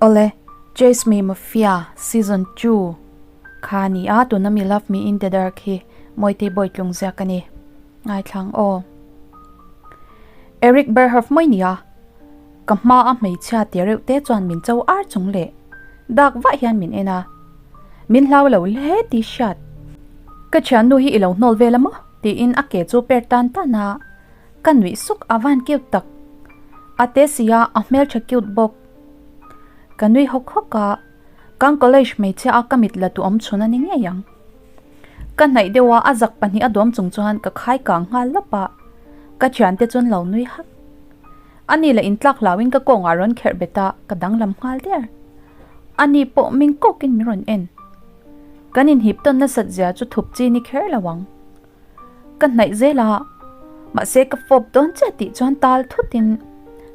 Awle, Chase Me Mafia Season 2 kha ni a, tuna mi Love Me In The Dark hi Mawitei Bawitlung ziak a ni. Ngaithlang aw. Eric Berhoff mai nia, ka hma a hmeichhia te reuh te chuan min cho ar chung leh dak vah hian min en a, min hlau lo hle tih hriat. Ka thiannu hi i lo hnawl vel a maw? tiin a ke chu per tan tan a, ka nuih suk a van cute tak. A te sia a hmeltha cute bawk. Ka nui hawk hawk a, kan college hmeichhia a ka mit la tu awm chhun a ni ngei ang. Ka hnaih deuh a, a zak pahnih a dawm chung chuan ka khai kang nghal lawp a, ka thiante chuan lo nui hak. Ani la intlak hlauin ka kawngah rawn kherh bet a, ka danglam nghal der. Ani pawh ming kawkin min rawn en. Kan inhip tawn nasat zia chu thup chi ni kher lo ang. Ka hnaih zel a, mahse ka fawp dawn chiah tih chuan tal thutin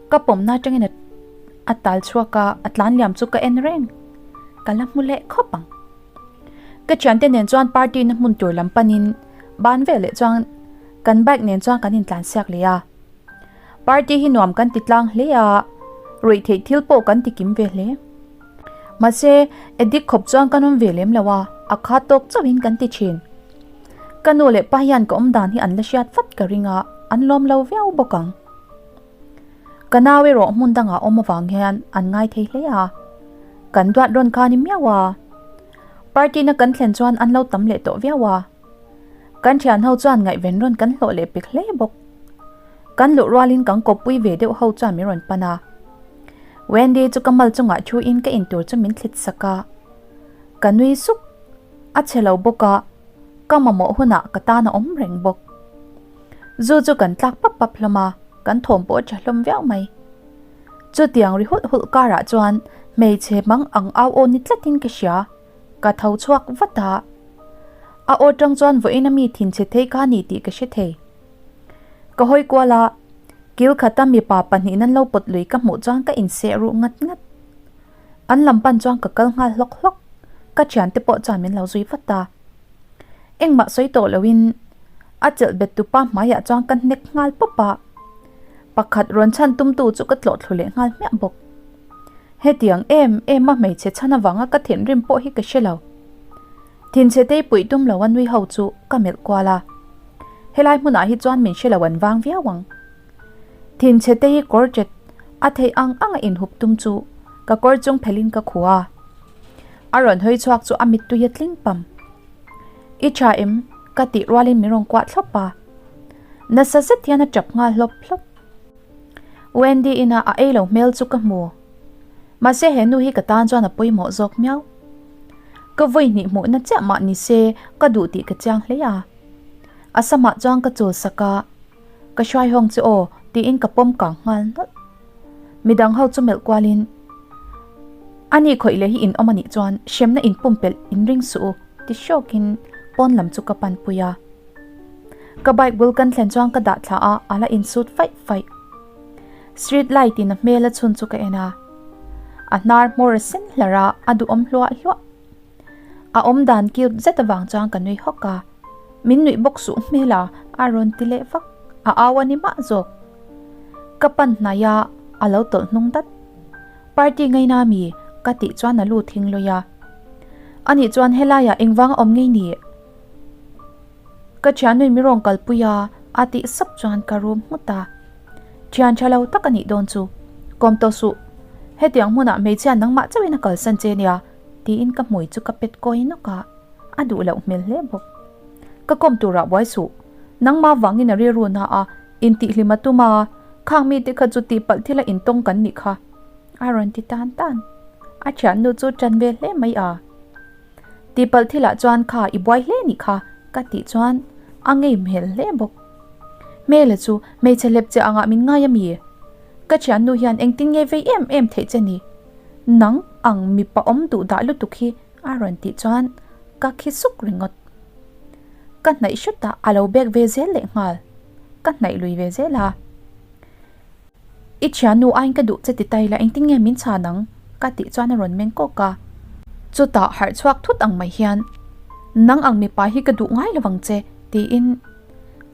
ka pawmna atangin a tal chhuak a, a tlan liam chu ka en reng. Ka la hmu leh khawp ang. Ka thiante nen chuan party na hmun tur lam panin ban veleh chuan kan bike nen chuan kan intlan siak leh a. Party hi nuam kan ti tlang hle a, ruih theih thil pawh kan ti kim ve hle. Mahse, addict khawp chuan kan awm ve lem lo a, a kha tawk chauhin kan ti thin. Ka nu leh pa hian ka awm dan hi an la hriat vat ka ring a, an lawm lo viau bawk ang. Ka nau erawh hmun dangah awm avang hian an ngai thei hle a, kan duat rawn kha ni miau a. Party na kan thlen chuan an lo tam leh tawh viau a. Kan thian ho chuan ngaihven rawn kan hlawh leh pek hle bawk. Kan luh rualin kan kawppui ve deuh ho chuan min rawn pan a. Wendy chu ka mal chungah thu in ka intur chu min thlit sak a. Ka nui suk. A chhe lo bawk a, ka mamawh hunah ka tan a awm reng bawk. Zu chu kan tlak pap pap hlawm a, kan thawm pawh a tha hlawm viau mai. Chutiang ri hulh hulh karah chuan hmeichhe mang ang au aw ni tlatin ka hria. Ka tho chhuak vat a. A aw tang chuan vawiin a mi thinchhe thei kha ni tih ka hre thei. Ka hawi kual a, kil khata mipa pahnih nan lo pawt lui ka hmuh chuan ka inseh ruh ngat ngat. An lam pan chuan ka kal nghal hlawk hlawk, ka thiante pawh chuan min lo zui vat a. Engmah sawi tawh loin a chelh bet tupa hmaiah chuan ka hnek nghal pawp a, pakhat rawn chhan tumtu chu ka tlawh thlu leh nghal hmiah bawk. Hetiang em em a hmeichhe chhan avanga ka thinrim pawh hi ka hre lo. Thinchhe tei puih tum lo a nui ho chu ka melh kual a, helai hmunah hi chuan min hre lo an vang viau ang. Thinchhe te hi kawr chet a theih ang ang a inhup tum chu ka kawr chung phelhin ka khuh a. A rawn hawi chhuak chu a mittui a tling pam. I tha em? ka tih rualin min rawn kuah thlawp a. Nasa zet hian a tap nghal hlawp hlawp. Wendy ina a ei lo hmel chu ka hmu. Mahse he nu hi ka tan chuan a pawimawh zawk miau. Ka vawi hnih hmuhna chiah mah ni se ka duh tih ka chiang hle a. A samah chuan ka chul sak a. Ka hruai hawng chu aw tiin ka pawm kang nghal nawlh. Midang ho chu melh kualin, A ni khawih leh hi in awm a nih chuan hremna in pumpelh in ring suh u ti hrawkin pawn lam chu ka pan pui a. Ka bike bul kan thlen chuan ka dah thla a, a la insut faih faih. Street light in a hmel a chhun chu ka en a. A hnar hmawr a sen hlar a, a duhawm hluah hluah. A awm dan cute zet avang chuan ka nui hawk a, min nuih bawk suh hmel a, a rawn ti leh vak, a au a ni mah zawk. Ka pan hnai a, a lo tawlh hnung dat. Party ngaina mi? ka tih chuan a lu thing lawi a. Anih chuan helaiah engvang a awm ngei ni? Ka thiannuin mi rawn kalpui a, a tih sap chuan ka rum nghut a. Thian tha lo tak a nih dawn chu. Kawm tawh suh. Hetiang hmunah hmeichhia nangmah chauhin a kalsan che nia. Tiin ka hmui chu ka pet kawi nawk a, a duh loh hmel hle bawk. Ka kawm turah buai suh, nangmah vangin a rilru na a, intihhlim a tum a, khang mite kha chu tihpalh thila intawng kan nih kha, a rawn ti tan tan. A thiannu chu tan ve hle mai a. Tihpalh thilah chuan kha i buai hle nih kha, ka tih chuan a ngei hmel hle bawk. Hmela chu hmeichhe hlep che angah min ngai a mi? Ka thiannu hian engtin nge vei em em theih che ni? Nang ang mipa awm duh dah lutuk hi a rawn tih chuan ka khi suk ringawt. Ka hnaih hrut a, a lo bek ve zel leh nghal. Ka hnaih lui ve zel a. I thiannu aiin ka duh che ti tai la engtin nge min chhan ang? ka tih chuan a rawn meng kawk a. Chutah harh chhuak thut ang mai hian nang ang mipa hi ka duh ngai lo vang che tiin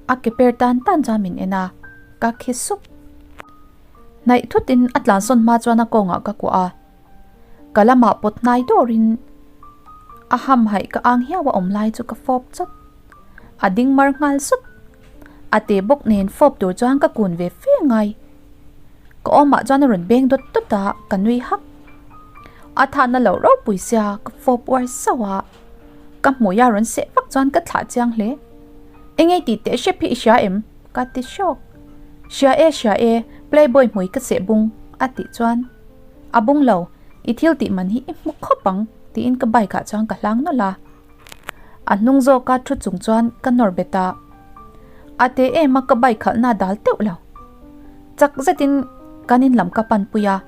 a ke per tan tan chuan min en a, ka khi suk. Hnaih thutin a tlansawn hma chuan a kawngah ka kuah a. Ka lamah pawt hnai dawrin a hamhaih ka ang hiau a awm lai chu ka fawp chawt. A ding mar nghal sut. A te bawk nen fawp tur chuan ka kun ve fe ngai. Ka awmah chuan a rawn beng dawt dawt a, ka nui hak. A thahna loh ropui sia ka fawp uar sauh a, ka hmui a rawn seh vak chuan ka thlah chiang hle. Engei tih teh hrep hi i hria em? Ka ti hrawk. Hria e, hria e, playboy hmui ka seh bung a tih chuan a bung lo, i thil tih man hi i hmu khawp ang tiin ka bike ah chuan ka hlang nawlh a. A hnung zawka thu chung chuan ka nawr bet a, a te em a ka bike khalhna a dal teuh lo. Chak zetin kan in lam ka pan pui a,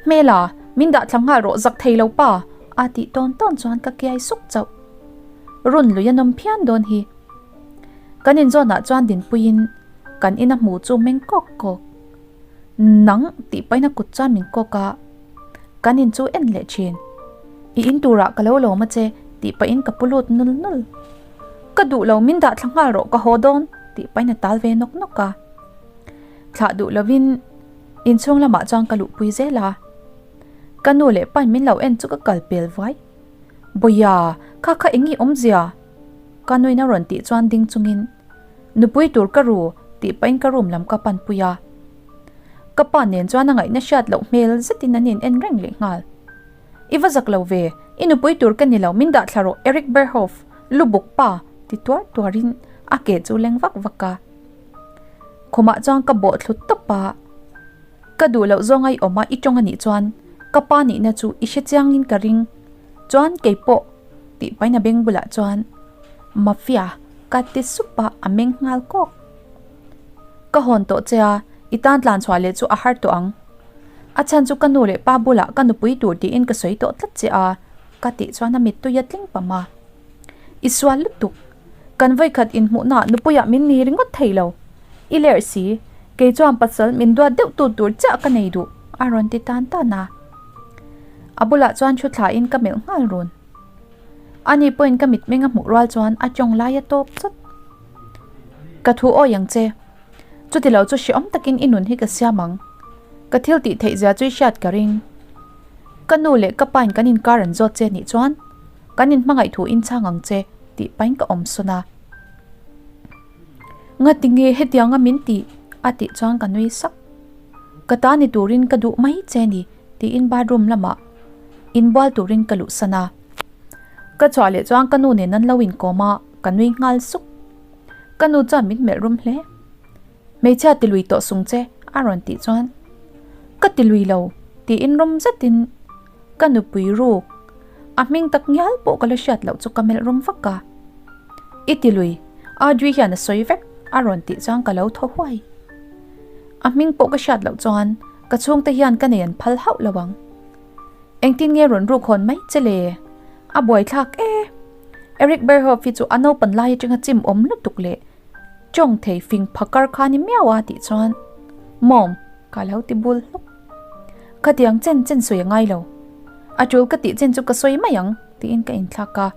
Hmela, min dah thla nghal rawh zak thei lo pa a tih tawn tawn chuan ka kiai suk chauh. Run lui a nawm phian dawn hi. Kan inzawnah chuan dinpuiin kan ina hmu chu meng kawk kawk. Nang tih paina kut chuan min kawk a, kan in chu en leh thin. I in turah ka lo lawm a che tih pahin ka pu lut nul nul. Ka duh lo min dah thla nghal rawh ka haw dawn tih pahin a tal ve nawk nawk a. Thlah duh lovin inchhung lamah chuan ka luhpui zel a. Ka nu leh pain min lo en chu ka kal pel vuai. Bawia, kha kha eng nge awmzia? Ka nuin a rawn tih chuan ding chungin, Nupui tur ka ru tih pahin ka room lam ka pan pui a. Ka pa nen chuan a ngaihna hriat loh hmel zetin an in en reng leh nghal. I va zak lo ve, i nupui tur ka ni lo min dah thla rawh Eric Berhoff, lubuk pa ti tuar tuarin a ke chu leng vak vak a. Khumah chuan ka bawh thlu tawp a. Ka duh loh zawng a i awm a i tawng a nih chuan ka pa nihna chu i hre chiangin ka ring. Chuan kei pawh tih pahin a beng bulah chuan Mafia ka ti sup a a meng nghal kawk. Ka hawn tawh che a, i tan tlan chhuah leh chu a har tawh ang. A chhan chu ka nu leh pa bulah ka nupui tur tiin ka sawi tawh tlat che a ka tih chuan a mittui a tling pam a. I sual lutuk. Kan vawikhat inhmuhnaah nupuiah min ni ringawt thei lo. I lerh si, kei chuan pasal min duat deuh tu tur chiah ka nei duh, a rawn ti tan tan a. A bulah chuan thu thlain ka melh nghal run. Ani pawhin ka mitmeng a hmuh rual chuan a tawng lai a tawp chawt. Ka thu awi ang che. Chuti lo chu hreawm takin i nun hi ka siam ang. Ka thil tih theih zia chu i hriat ka ring. Ka nu leh ka pain kan inkar an zawt che nih chuan kan inhmangaih thu inchhang ang che tih pain ka awm sawn a. Ngati nge hetianga min tih? a tih chuan ka nui sak. Ka ta ni turin ka duh mai che ni tiin bathroom lamah inbual turin ka luhsan a. Ka chhuah leh chuan ka nu nen an lo inkawm a, ka nui nghal suk. Ka nu chuan min melh rum hle. Hmeichhia ti lui tawh sung che a rawn tih chuan ka ti lui lo tiin rum zetin ka nupui ruk a hming tak ngial pawh ka la hriat loh chu ka melh rum vak a. I ti lui Audrey hian a sawi vek a rawn tih chuan ka lo thaw huai. A hming pawh ka hriat loh chuan ka chhungte hian ka nei an phal hauh lo ang. Engtin nge rawn ruk hawn mai che le? A buaithlak e. Eric Berhoff hi chu a naupan lai atanga chim awm lutuk leh Chawng thei fing phakar kha ni miau a tih chuan Mom ka lo ti bul hluk. Khatiang chen chen sawi a ngai lo. A tul ka tih chen chu ka sawi mai ang tiin ka inthlak a.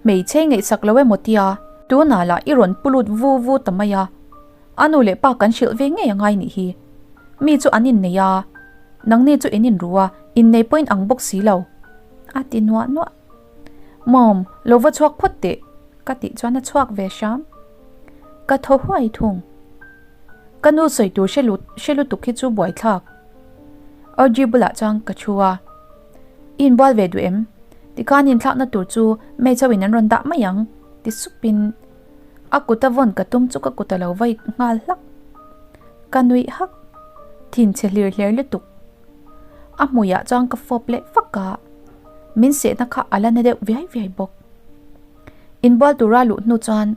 Hmeichhe ngaihsak lo emaw tia tunah lah i rawn pu lut vu vu ta mai a. A nu leh pa kan hrilh ve ngei a ngai nih hi. Mi chu an innei a, nangni chu in inru a, innei pawhin ang bawk si lo a ti nuah nuah. Mom, lo va chhuak phawt teh ka tih chuan a chhuak ve hram. Ka thaw huai thung. Ka nu sawi tur hre lut hre lutuk hi chu buaithlak. Audrey bulah chuan ka thu a. I inbual ve duh em? Tikhan inthlakna tur chu hmeichhe in an rawn dah mai ang ti supin a kut a vawn ka tum chu ka kut a lo vai nghal hlak. Ka nuih hak. Thinchhe hlir hler lutuk. A hmuiah chuan ka fawp leh vak a. Min sehna kha a la na deuh viai viai bawk. Inbual tura luh hnu chuan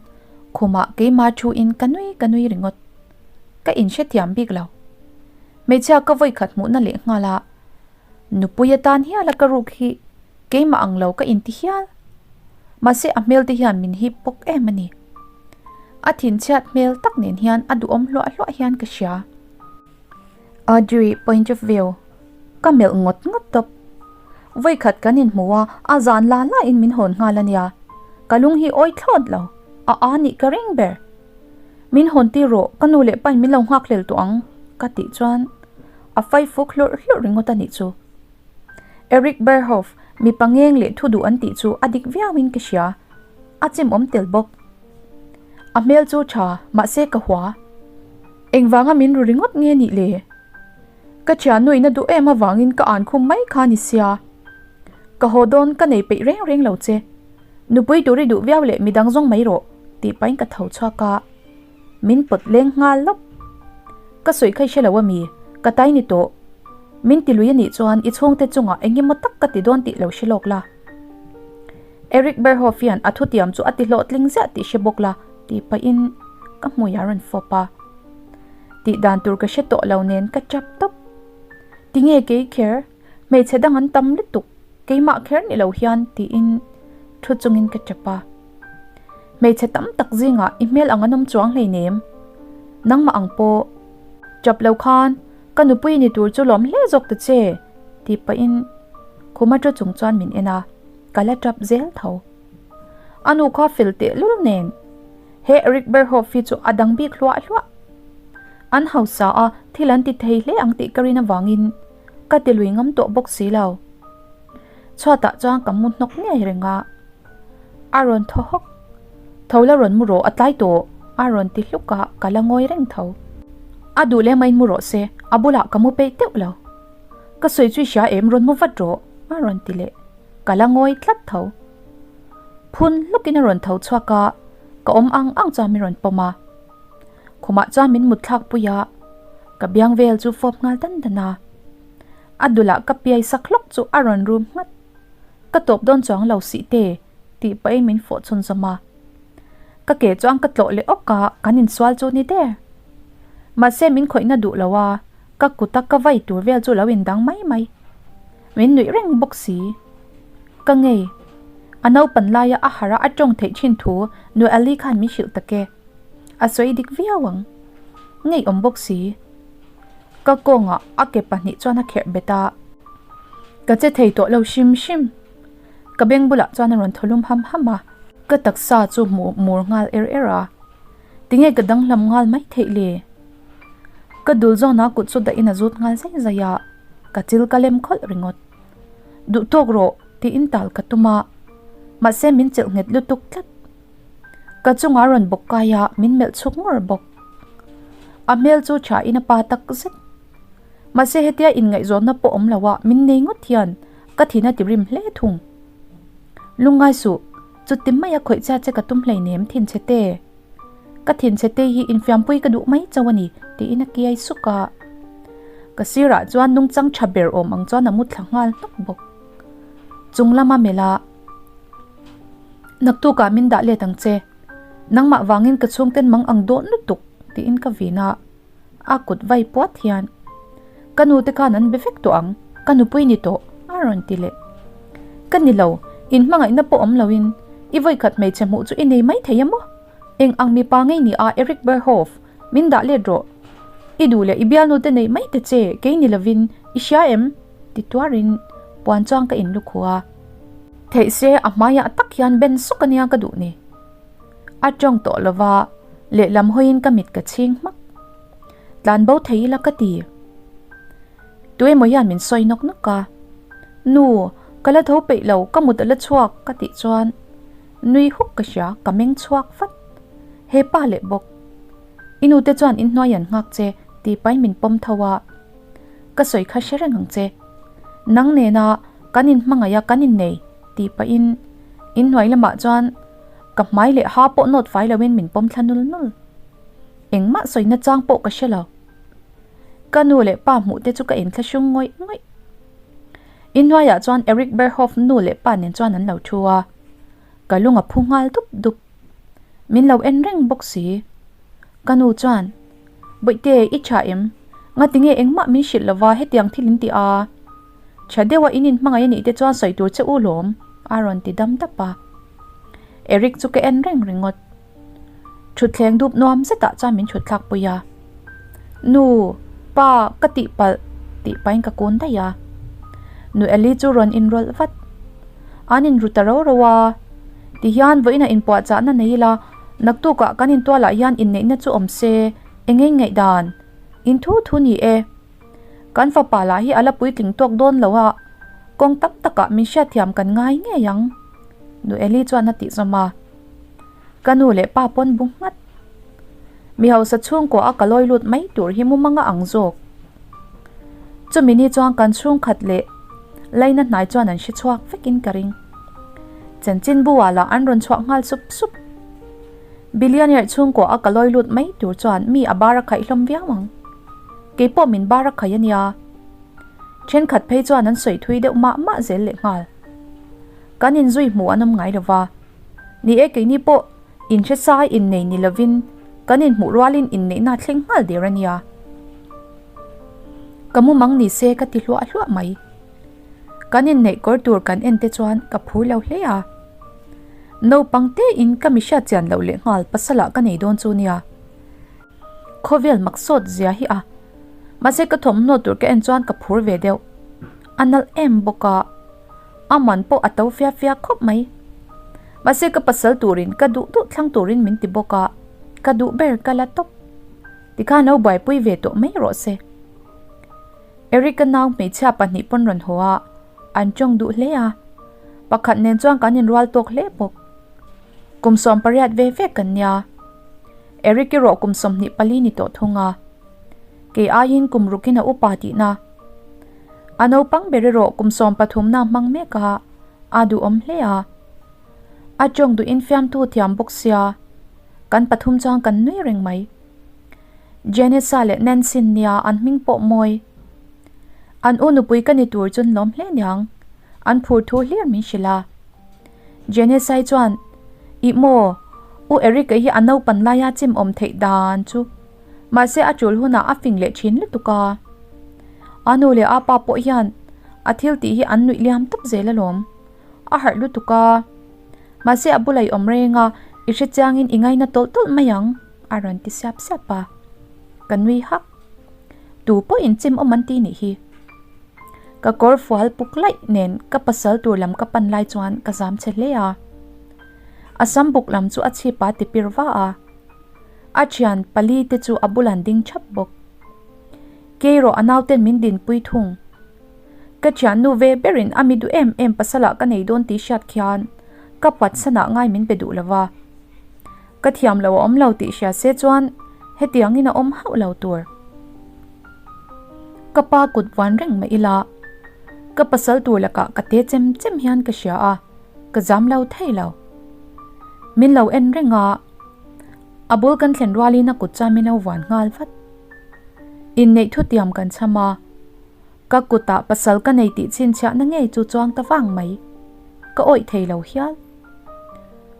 khumah keimah thu in ka nui ka nui ringawt. Ka inhrethiam bik lo. Hmeichhia ka vawi khat hmuhna leh nghal a, nupui atan hial a ka ruk hi keimah ang lo ka inti hial. Mahse a hmel te hian min hip bawk em a ni. A thinchhiat hmel tak nen hian a duhawm hluah hluah hian ka hria. Audrey point of view Ka melh ngawt ngawt tawp. Vawikhat kan inhmu a, a zan la la in min hawn nghal a nia. Ka lung hi awi thlawt lo, a a nih ka ring ber. Min hawn tir rawh, ka nu leh pain min lo nghak hlel tawh ang ka tih chuan a fai fuk hlurh hlurh ringawt a nih chu. Eric Berhoff, mipa ngeng leh thu duh an tih chu a dik viauin ka hria. A chim awm tel bawk. A hmel chu tha, mahse ka hua. Engvanga min ru ringawt nge nih le? Ka thiannuin a duh em avangin ka an khum mai kha ni sia. Ka haw dawn ka nei peih reng reng lo che. Nupui tur i duh viau leh midang zawng mai rawh, tih pahin ka tho chhuak a. Min pawt leng nghal lawp. Ka sawi kha i hre lo a mi? Ka tai ni tawh. Min ti lui a nih chuan i chhungte chungah eng emaw tak ka ti dawn tih lo hre lawk la. Eric Berhoff hian a thutiam chu a ti hlawhtling ziah tih hre bawk la, tih pahin ka hmui a rawn fawp a. Tih dan tur ka hre tawh lo nen ka chap tawp. Tinge kei kher? Hmeichhe dang an tam lutuk, keimah kher ni lo hian tiin thu chungin ka chap a. Hmeichhe tam tak zingah i hmel ang an awm chuang hleinem. Nangmah ang pawh. Chap lo khan ka nupui ni tur chu lawm hle zawk ta che tih pahin khuma thu chung chuan min en a, ka la chap zel tho. A nu kha fel tehlul nen. He Eric Berhoff hi chu a dang bik hluah hluah. An hausa a, thil an ti thei hle ang tih ka rin avangin ka ti lui ngam tawh bawk si lo. Chhuatah chuan ka mu hnawk ngei reng a. A rawn thaw hawk. Tho la rawn mu rawh a tlai tawh a rawn ti hluk a, ka la ngawi reng tho. A duh leh maiin mu rawh se, a bulah ka mu peih teuh lo. Ka sawi chu i hria em rawn mu vat rawh a rawn ti leh. Ka la ngawi tlat tho. Phun hlukin a rawn tho chhuak a, ka awm ang ang chuan min rawn pawm a. Khumah chuan min mut thlak pui a, ka biang vel chu fawp nghal dan dan a. A dulah ka piai sak hlawk chu a rawn rum nghat. Ka tawp dawn chuang lo sih te, tih pahin min fawh chhun zawm a. Ka ke chuan ka tlawh leh awk a, kan insual chu ni der. Mahse min khawihna duh lo a, ka kuta ka vai tur vel chu lo indang mai mai. Min nuih reng bawk si. Ka ngei. A naupan laia a harh a a tawng theih thin thu Noeli khan min hrilh tak e. A sawi dik viau ang. Ngei awm bawk si. Ka kawngah a ke pahnih chuan a kherh bet a. Ka che thei tawh lo hrim hrim. Ka beng bulah chuan a rawn thaw lum ham ham a. Ka taksa chu hmuh mur nghal er er a. Tinge ka danglam nghal mai theih le? Ka dul zawna kut chu dahin a zut nghal zai zai a, ka chil ka lem khawlh ringawt. Duh tawk rawh tiin tal ka tum a, mahse min chelh nghet lutuk tlat. Ka chungah rawn bawk kai a, min melh chhuk ngawr bawk. A hmel chu thain a pa tak zet. Mahse hetia inngaihzawnna pawh awm lo a, min nei ngawt hian ka thin a ti rim hle thung. Lungngai suh, chuti maia khawih chia che ka tum hleinem thin che te. Ka thin che te hi infiampui ka duh mai chauh a ni, tiin a kiai suk a. Ka sirah chuan nungchang tha ber awm ang chuan a mu thla nghal hnawk bawk. Chung lama melh a, Naktukah min dah let ang che. Nangmah vangin ka chhungten mang ang dawn lutuk, tiin ka vin a. A kut vai puat hian, Ka nu te khan an be vek tawh ang, ka nupui ni tawh, a rawn ti leh. Ka ni lo, in hmangaihna pawh awm loin i vawikhat hmeichhe hmuh chu i nei mai thei a maw? Eng ang mipa ngei ni a Eric Berhoff, min dah let rawh. I duh leh i bialnu te neih mai ta che, kei ni lovin, i hria em? ti tuarin puan chuan ka in lukhu a. Theih se a hmaiah tak hian ben suk ania ka duh ni. A tawng tawh lova, lehlam hawiin ka mit ka chhing hmak. Tlan bo thei ila ka ti. Tuemaw hian min sawi nawk nawk a. Nu, ka la tho peih lo, ka mut a la chhuak ka tih chuan nui huk ka hria, ka meng chhuak vat. He pa leh bawk. I nute chuan inhnuai an nghak che tih pahin min pawm tho a. Ka sawi kha hre reng ang che. Nang nena kan inhmangaih a kan innei tih pahin inhnuai lamah chuan Ka hmai leh ha pawh nawt fai loin min pawm thla nul nul. Engmah sawina chang pawh ka hre lo. Ka nu leh pa hmuh te chu ka inthla hrung ngawih ngawih. Inhnuaiah chuan Eric Berhoff nu leh pa nen chuan an lo thu a. Ka lung a phu nghal dup dup. Min lo en reng bawk si. Ka nu chuan, Bawihte, i tha em? Ngatinge engmah min hrilh lova hetiang thil in ti a? Tha deuha in inhmangaih a nih te chuan sawi tur che u lawm, a rawn ti dam dap a. Eric chu ka en reng ringawt. Thutthleng dup nuam zetah chuan min thut thlak pui a. Nu, pa, ka tih palh, tih pahin ka kun daih a. Nu Ellie chu rawn inrawlh vat. An inru ta ro ro a. Tihian vawiinah inpuahchahna nei ila, naktukah kan intualah hian inneihna chu awm se, eng eng ngaihdan? In thu thu ni e. Kan fapa lah hi a la puitling tawk dawn lo a. Kawng tam takah min hriatthiam kan ngai ngei ang, Nu Eli chuan a tih zawm a. Ka nu leh pa pawn bu nghat. Mi hausa chhungkua a ka lawi lut mai tur hi mumanga ang zawk. Chumi ni chuan kan chhungkhat leh laina hnai chuan an hre chhuak vekin ka ring. Chanchin bu ah lah an rawn chhuah nghal sup sup. Billionaire chhungkua a ka lawi lut mai tur chuan mi a bar a khaih hlawm viau ang. Keipawh min bar a khaih a nia. Thenkhat phei chuan an sawi thui deuh mah mah zel leh nghal. Kan inzui hmuh an awm ngai lo va. Ni e keini pawh inhresai innei ni lovin kan inhmuh rualin inneihna thleng nghal der a nia. Ka mumang ni se ka ti hluah hluah mai. Kan inneih kawr tur kan en te chuan ka phur lo hle a. Naupang tein ka mi hriat chian loh leh nghal pasalah ka nei dawn chu nia. Khawvel mak sawt zia hi a. Mahse ka thawmhnaw tur ka en chuan ka phur ve deuh. A nalh em bawk a. A man pawh a to fia fia khawp mai. Mahse ka pasal turin ka duh duh thlang turin min ti bawk a, ka duh ber ka la tawp. Tikhan lo buaipui ve tawh mai rawh se. Eric-a nau hmeichhia pahnih pawn rawn haw a, an tawng duh hle a. Pakhat nen chuan kan inrual tawk hle bawk. Kum 18 ve ve kan nia. Eric erawh kum 24 ni tawh thung a. Kei aiin kum rukin a upa tihna. A naupang ber erawh kum 13 na hmang mek a, a duhawm hle a. A tawng duhin fiamtu thiam bawk sia, kan pathum chuan kan nui reng mai. Janessa leh Nancy nia an hming pawh mawi. An u nupui ka ni tur chun lawm hle niang, an phur thu hlir min hrilh a. Janessa-i chuan, Ih maw, u Eric-a hi a naupan laia chim awm theih dan chu. Mahse a tul hunah a fing leh thin lutuk a. A nu leh a pa pawh hian a thil tih hi an nuih liam tawp zel alawm. A harh lutuk a. Mahse a bula i awm reng a, i hre chiangin i ngaina tawlh tawlh mai ang, a rawn ti siap siap a. Ka nui hak. Tu pawhin chim awm an ti nih hi. Ka kawr fual puk laih nen ka pasal tur lam ka pan lai chuan ka zam che hle a. A sam buk lam chu a chhip a ti pir va a. A thian pali te chu a bul an ding thap bawk. Keiraw a nauten min dinpui thung. Ka thiannu ve berin a mi duh em em pasalah ka nei dawn tih hriat khian ka phatsanah ngai min pe duh lova. Ka thiam lo a awm lo tih hria se chuan hetiangin a awm hauh lo tur. Ka pa kut vuan reng mah ila ka pasal tur lakah ka te chem chem hian ka hria a, ka zam lo thei lo. Min lo en reng a. A bul kan thlen rualin a kut chuan min lo vuan nghal vat. Inneih thutiam kan chham a, ka kutah pasal ka nei tih chhinchhiahna ngei chu chuang ta vang mai. Ka awih thei lo hial.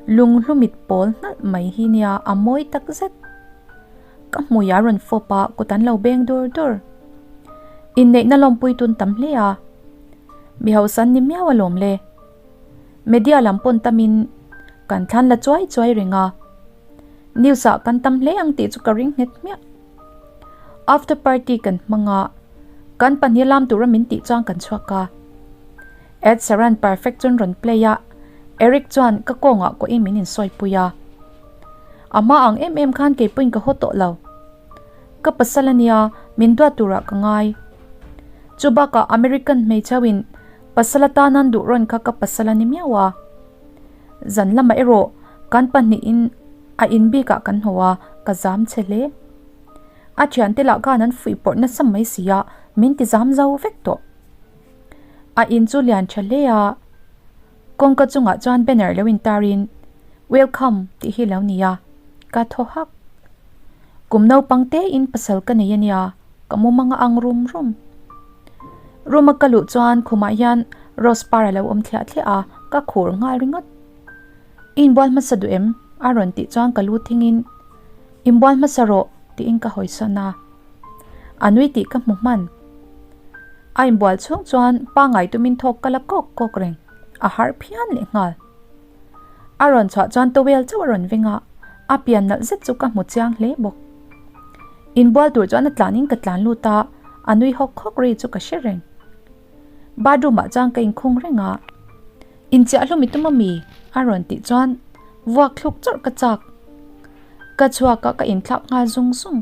Lunghlu mit pawl hnalh mai hi nia a mawi tak zet. Ka hmui a rawn fawp a, kut an lo beng dur dur. Inneihna lawmpui tun tam hle a, mi hausa an ni miau alawm le. Media lam pawn tamin kan thlan la chuai chuai reng a, news ah kan tam hle ang tih chu ka ring nghet hmiah. After party kan hmang a, kan pahnih lam tura min tih chuan kan chhuak a. Ed Sheeran Perfect chuan rawn play a, Eric chuan ka kawngah kuahin min insawipui a. A hma ang em em khan keipawhin ka haw tawh lo. Ka pasal a nia, min duat turah ka ngai. Chu bakah American hmeichheuin Pasal atan an duh rawn kha ka pasal a ni miau a. Zan lamah erawh kan pahnihin a in bikah kan haw a, ka zam che hle. A thiante lah khan an fuih pawrh nasa mai si a, min ti zam zo vek tawh. A in chu lian tha hle a, kawngka chungah chuan banner lo intarin Welcome tih hi lo ni a, ka thaw hak. Kum naupang tein pasal ka nei a nia, ka mumang a ang rum rum. Room a ka luh chuan khumah hian rose par a lo awm thliah thliah a, ka khur nghal ringawt. I inbual hmasa duh em? a rawn tih chuan ka lu thingin Inbual hmasa rawh tiin ka hawi sawn a. A nui tih ka hmu hman. A inbual chhung chuan pangai tumin thawk ka la kawk kawk reng, a harh phian leh nghal. A rawn chhuah chuan towel chauh a rawn veng a, a pian nalh zet chu ka hmu chiang hle bawk. Inbual tur chuan a tlanin ka tlan lut a, a nui hawk hawk ri chu ka hre reng. Bathroom ah chuan ka inkhung reng a, Inchiah hlawm i tum ami? a rawn tih chuan vuak thluk chawrh ka chak. Ka chhuak a, ka inthlak nghal zung zung.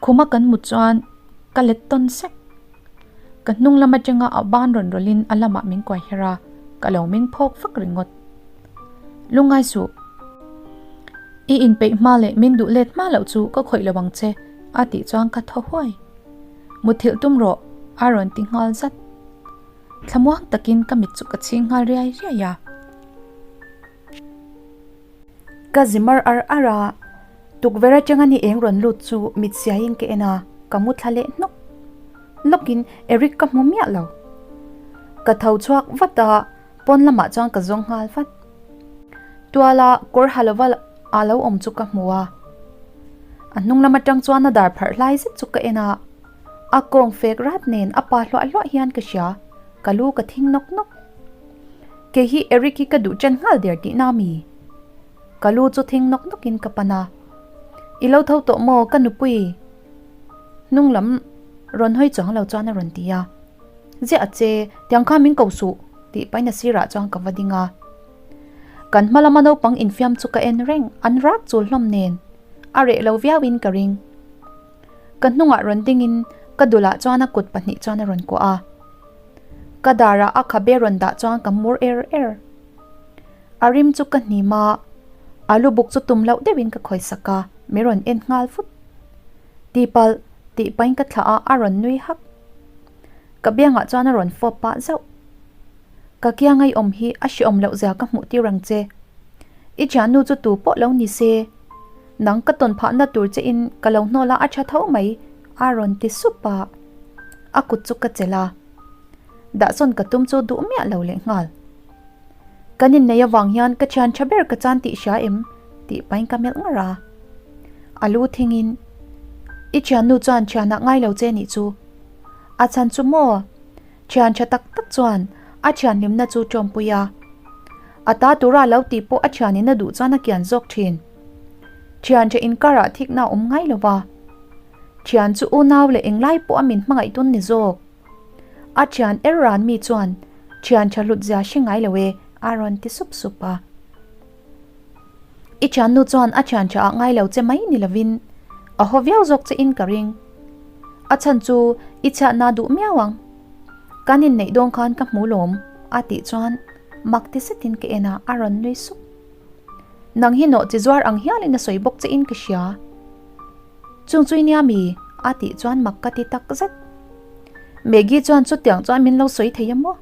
Khuma kan mut chuan ka let tawn sek. Ka hnung lam atanga a ban rawn rawlhin a lamah min kuai her a, ka lo meng phawk vak ringawt. Lungngai suh. I inpeih hma leh min duh let hma loh chu ka khawih lo ang che, a tih chuan ka thaw huai. Muthilh tum rawh, a rawn ti nghal zat. Thlamuang takin ka mit chu ka chhing nghal riai riai a. Ka zi mar ar ar a, tukverh atanga ni eng rawn lut chu mit siaiin ka en a, ka mu thla leh hnawk hnawkin Eric ka hmu miah lo. Ka tho chhuak vat a, pawn lamah chuan ka zawng nghal vat. Tuala kawr ha lova a lo awm chu ka hmu a, a hnung lam atang chuan a dar pharh hlai zet chu ka en a, a kawng fek rat nen a pa hluah hluah hian ka hria, ka lu ka thing nawk nawk. Kei hi Eric hi ka duh chen nghal der tihna mi? Ka lu chu thing nawk nawkin ka pan a. I lo tho tawh maw ka nupui? Hnung lam rawn hawi chuang lo chuan a rawn ti a. Ziah a che, tiang khan min ko suh tih pahin a sirah chuan ka va ding a. Kan hma lama naupang infiam chu ka en reng, an rak chul hlawm nen a reh lo viauin ka ring. Ka hnungah rawn dingin ka dulah chuan a kut pahnih chuan a rawn kuah a. Ka darah a khabe rawn dah chuan ka mur er er. A rim chu ka hnim a, a lu buk chu tum loh deuhin ka khawisak a, min rawn en nghal vut. Tipalh tih pahin ka thlah a, a rawn nui hak. Ka biangah chuan a rawn fawp pah zauh. Ka kianga i awm hi a hreawm loh zia ka hmuh tir ang che. I thiannu chu tu pawh lo ni se. Nang ka tawn phahna tur che in ka lo hnawl a a tha tho mai a rawn ti sup a, a kut chu ka chelh a, dahsawn ka tum chu duh miah lo leh nghal. Kan inneih avang hian ka thian tha ber ka chan tih hria em tih pahin ka melh ngar a, a lu thingin I thiannu chuan thianah ngai lo che nih chu, a chhan chu maw? Thian tha tak tak chuan a thianhlimna chu tawmpui a, a ta tura lo tih pawh a thianin a duh chuan a kian zawk thin. Thian tha inkarah thikna a awm ngai lo va, thian chu unau leh englai pawh a min hmangaih tun ni zawk. A thian er ran mi chuan thian tha hlut zia hre ngai lo e a rawn ti sup sup a. I thiannu chuan a thian tha ah ngai lo che mai ni lovin a haw viau zawk che in ka ring. A chhan chu i chhiatna duh miau ang. Kan inneih dawn khan ka hmu lawm a tih chuan mak ti zetin ka en a, a rawn nui sup. Nang hi nawh chi zuar ang hialin a sawi bawk che in ka hria. Chung chu i nia mi? a tih chuan mak ka ti tak zet. Maggie chuan chutiang chuan min lo sawi thei a maw?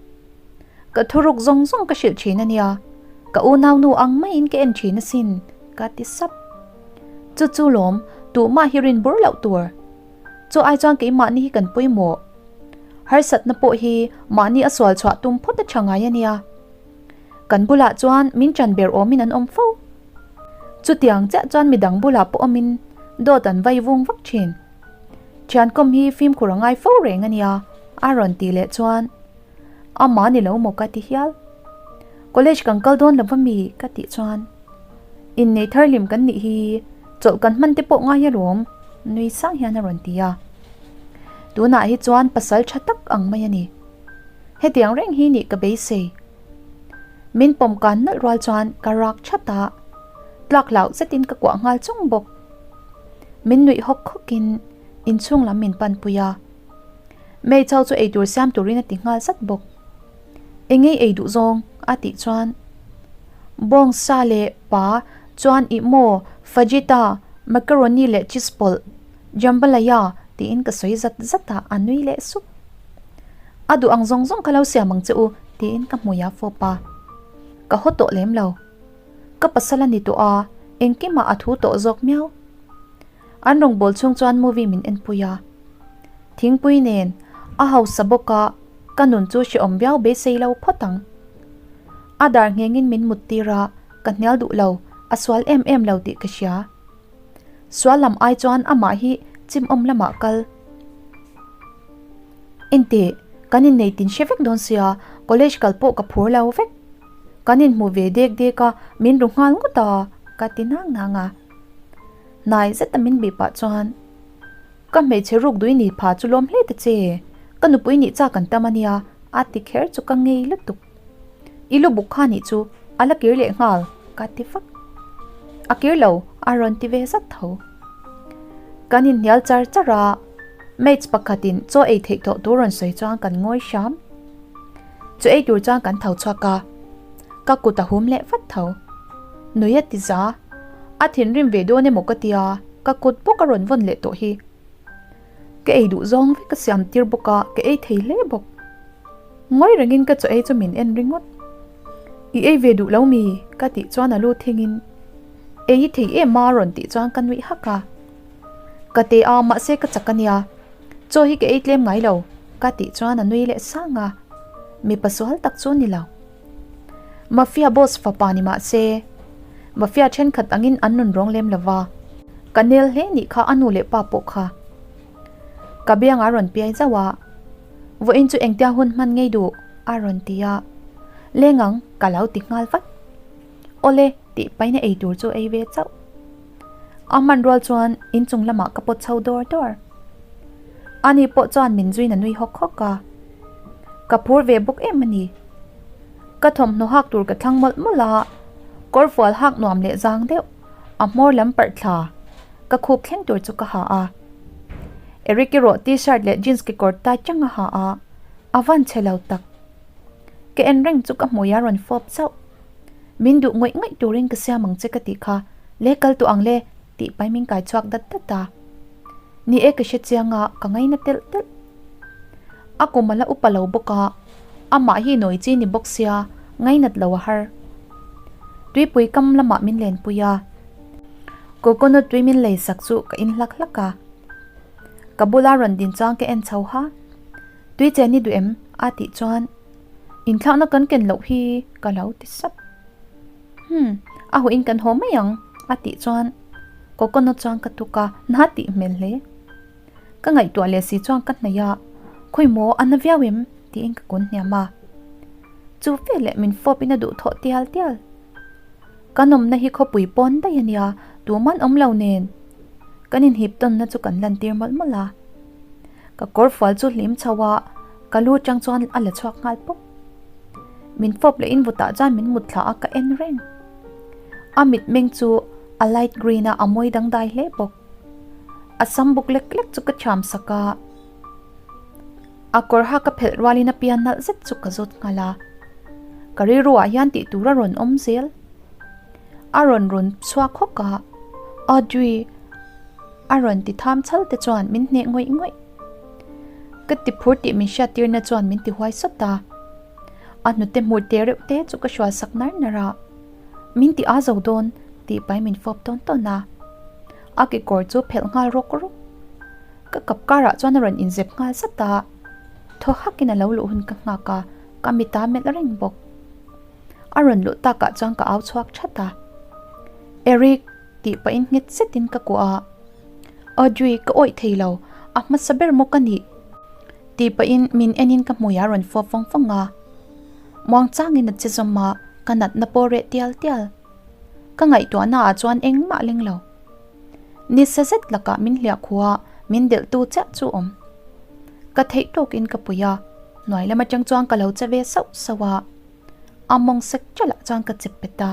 Ka thuruk zawng zawng ka hrilh thin a nia, ka unaunu ang maiin ka en thin asin, ka ti sap. Chu chu lawm, tuhmah hi rin bur loh tur. Chu ai chuan keimahni hi kan pawimawh. Harsatna pawh hi mahni a sual chhuah tum phawt a tha ngai a nia. Kan bulah chuan min ṭan ber awmin an awm fo. Chutiang chiah chuan midang bulah pawh awmin dawt an vai vung vak thin. Thiankawm hi fimkhur a ngai fo reng a nia, a rawn tih leh chuan Amah ni lo maw ka ti hial. College kan kal dawn lo va mi ka tih chuan innei thar hlim kan nih hi chawlh kan hman te pawh ngai alawm nui sang hian a rawn ti a. Tunah hi chuan pasal tha tak ang mai a ni. Hetiang reng hi nih ka beisei. Min pawm kan nalh rual chuan ka rak that a, tlak hlauh zetin ka kuah nghal chung bawk. Min nuih hawk hawkin inchhung lam min panpui a. Mei chau chu eitur siam turin a ti nghal zat bawk. Engei ei duh zawng? a tih chuan bawng sa leh pa chuan ih maw fajita, macaroni leh cheese pawlh, jambalaya tiin ka sawi zat zat a, a nui leh sup. A duh ang zawng zawng kha lo siam ang che u tiin ka hmui a fawp a, ka haw tawh lem lo. Ka pasal a ni tawh a, engkimah a thu tawh zawk miau. An rawngbâwl chhung chuan movie min enpui a. Thingpui nen a hausa bawk a, ka nun chu hrehawm viau beisei lo phawt ang. A dar nghengin min mut tir a, ka hnial duh lo, a sual em em lo tih ka hria. Sual lam ai chuan amah hi chimawm lamah kal. Intih, kan innei tin hre vek dawn sia, college kal pawh ka phur lo vek. Kan inhmu ve dek dek a, min ru nghal ngawt a, ka ti nang nang a. Hnai zeta min bih pah chuan, Ka hmeichhe ruk dui ni pha chu lawm hle ta che, ka nupui nih chak an tam a nia, a ti kher chu ka ngei lutuk. I lu buk kha nih chu a la kir leh nghal, ka ti vak. A kir lo, a rawn ti ve zat tho. Kan inhnial char char a. Mates pakhatin chaw ei theih tawh tur rawn sawi chuan kan ngawi hram. Chaw ei tur chuan kan tho chhuak a, ka kut a hum leh vat tho. Nui a ti za, a thinrim ve dawn emaw ka tia, ka kut bawk a rawn vawn leh tawh hi. Ka ei duh zawng vek ka siam tir bawk a, ka ei thei hle bawk. Ngawi rengin ka chaw ei chu min en ringawt. I ei ve duh lo mi? ka tih chuan a lu thingin ei i thei em a rawn tih chuan ka nuih hak a. Ka te a mahse ka chak a nia, chaw hi ka ei tlem ngai lo ka tih chuan a nui leh sang a, mipa sual tak chu ni lo. Mafia boss fapa ni mahse mafia thenkhat angin an nun rawng lem lova, ka nel hle nih kha a nu leh pa pawh kha. Ka biang a rawn piai zauh a, Vawiin chu engtia hun hman ngei duh? a rawn ti a, Leng ang ka lo ti nghal vat. Awle tih paina ei tur chu ei ve chauh. A hman rual chuan inchung lamah ka pawt chho dawr dawr. Ani pawh chuan min zuin a nui hawk hawk a. Ka phur ve bawk em a ni. Ka thawmhnaw hak tur ka thlang mawlh mawlh a, kawrfual hak nuam leh zang deuh, a hmawr lam parh thla ka khup thleng tur chu ka ha a. Eric erawh t-shirt leh jeans kekawr tight chang a ha a, a van chhe lo tak. Ka en reng chu ka hmui a rawn fawp chauh. Min duh ngawih ngawih turin ka siam ang che ka tih kha, le kal tawh ang le tih pai min kai chhuak dat dat a. Ni e ka hre chiang a, ka ngaina telh telh. A kum a la upa lo bawk a, amah hi nawi chi ni bawk sia ngainat lo a har. Tuipui kam lamah min lenpui a, coconut tui min lei sak chu ka in hlak hlak a. Ka bula rawn din chuan ka en chho ha. Tui chen i duh em? a tih chuan Inthlakna kan ken loh hi ka lo ti sap. Hmm, a huin kan haw mai ang a tih chuan coconut chuan ka tuk a, na tih hmel hle. Ka ngaihtuah leh si chuan ka hnaih a, Khawi maw a na viau em? tiin ka kun hniam a. Chu veleh min fawp in a duh thawh tial tial. Kan awmna hi khawpui pawn daih a nia, tuman awm lo nen. Kan inhip tawnna chu kan lantir mawlh mawlh a. Ka kawr fual chu hlim chho a, ka lu atang chuan a la chhuak nghal pawp. Min fawp leh in vutah chuan min mut thla a ka en reng. A mitmeng chu a light green a, a mawi dangdai hle bawk. A sam buk lek lek chu ka thiam sak a, a kawr ha ka phelh rualin a pian nalh zet chu ka zawt nghal a. Ka rilru ah hian tih tur a rawn awm zel. A rawn rawn chhuak hawk a, Audrey. A rawn ti tham chhal te chuan min hneh ngawih ngawih. Ka ti phur tih min hriat tirna chuan min ti huai sawt a. A hnute hmur te reuh te chu ka hrual sak nar nar a. Min ti a zo dawn tih pai min fawp tawn tawn a. A kekawr chu phelh nghal rawk rawk. Ka kap karah chuan a rawn inzep nghal zat a. Thaw hakin a lo luh hun ka nghak a, ka mita melh reng bawk. A rawn luh takah chuan ka au chhuak that a. Eric! Tih pahin nghet zetin ka kuah a, Audrey ka awih thei lo, a hmasa ber maw ka nih? Tih pahin min enin ka hmui a rawn fawp vawng vawng a. Muangchangin a che zawm a, ka natna pawh reh tial tial. Ka ngaihtuahna ah chuan engmah leng lo. Nisa zet lakah min hliah khuh a, min delh tu chiah chu awm. Ka theih tawkin ka pui a, hnuai lam atang chuan ka lo che ve sauh sauh a. A mawng sek ṭalh chuan ka chep pet a.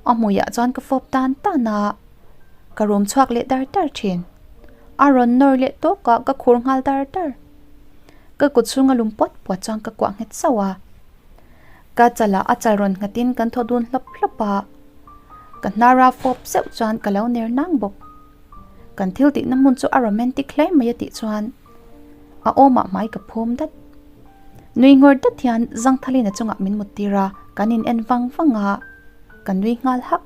A hmuiah chuan ka fawp tan tan a, ka rum chhuak leh dar dar thin. A rawn nawr leh tawk a, ka khur nghal dar dar. Ka kut chhunga lum puat puat chuan ka kuah nghet sauh a. Ka chalah a chal rawn nghatin kan thaw dun hlawp hlawp a. Ka hnara fawp zeuh chuan ka lo ner nang bawk. Kan thil tihna hmun chu a romantic hle mai a tih chuan a awmah hmai ka phum dat. Nui ngawr dat hian Zangthalina chungah min mut tir a, kan in en vang vang a, ka nui nghal hak.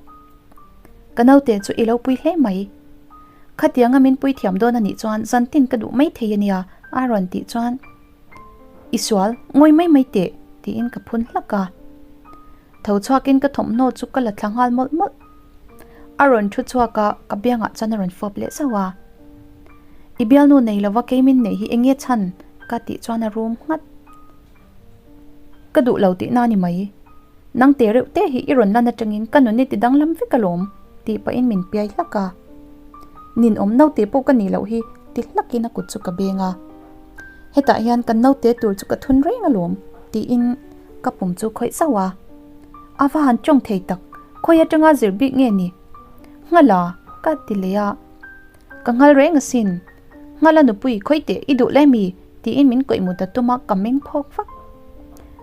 Ka naute chu i lo pui hle mai. Khatianga min pui thiam dawn a nih chuan zantin ka duh mai thei a nia a rawn tih chuan I sual, ngawi mai mai teh tiin ka phun hlak a. Tho chhuakin ka thawmhnaw chu ka la thla nghal mawlh mawlh. A rawn thu chhuak a, ka biangah chuan a rawn fawp leh zauh a. I bialnu nei lova kei min neih hi eng nge chhan? ka tih chuan a rum nghat. Ka duh lo tihna a ni mai. Nang te reuh te hi i rawn lan atangin ka nun i ti danglam vek alawm tih pahin min piai hlak a. Ninawm naute pawh ka nih loh hi ti hlakin a kut chu ka beng a. Hetah hian kan naute tur chu ka thun reng alawm tiin ka pum chu khawih zauh a. A va han tawng thei tak, khawi atanga zir bik nge ni? Nghala ka ti leh a. Ka nghal reng asin. Nghala nupui khawi teh i duh le mi? tiin min kawih mut a tum a, ka meng phawk vak.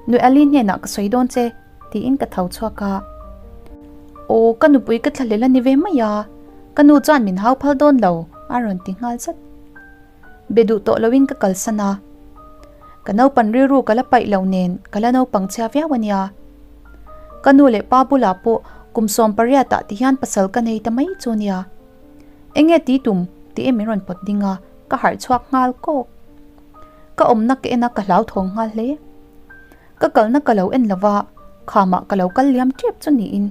Nui Ali hnenah ka sawi dawn che tiin ka tho chhuak a. Aw ka nupui ka thlahlel a ni ve mai a, ka nu chuan min hau phal dawn lo a rawn ti nghal zat. Be duh tawh loin ka kalsan a. Ka naupan rilru ka la paih lo nen ka la naupang chhia viau a nia. Ka nu leh pa bulah pawh kum 18 ah ti hian pasal ka nei ta mai chu nia. Enge ti tum tih em min rawn pawt ding a, ka harh chhuak nghal kawk. Ka awmna ka en a ka hlauthawng nghal hle. Ka kalna ka lo en lova, khamah ka lo kal liam tep chu niin.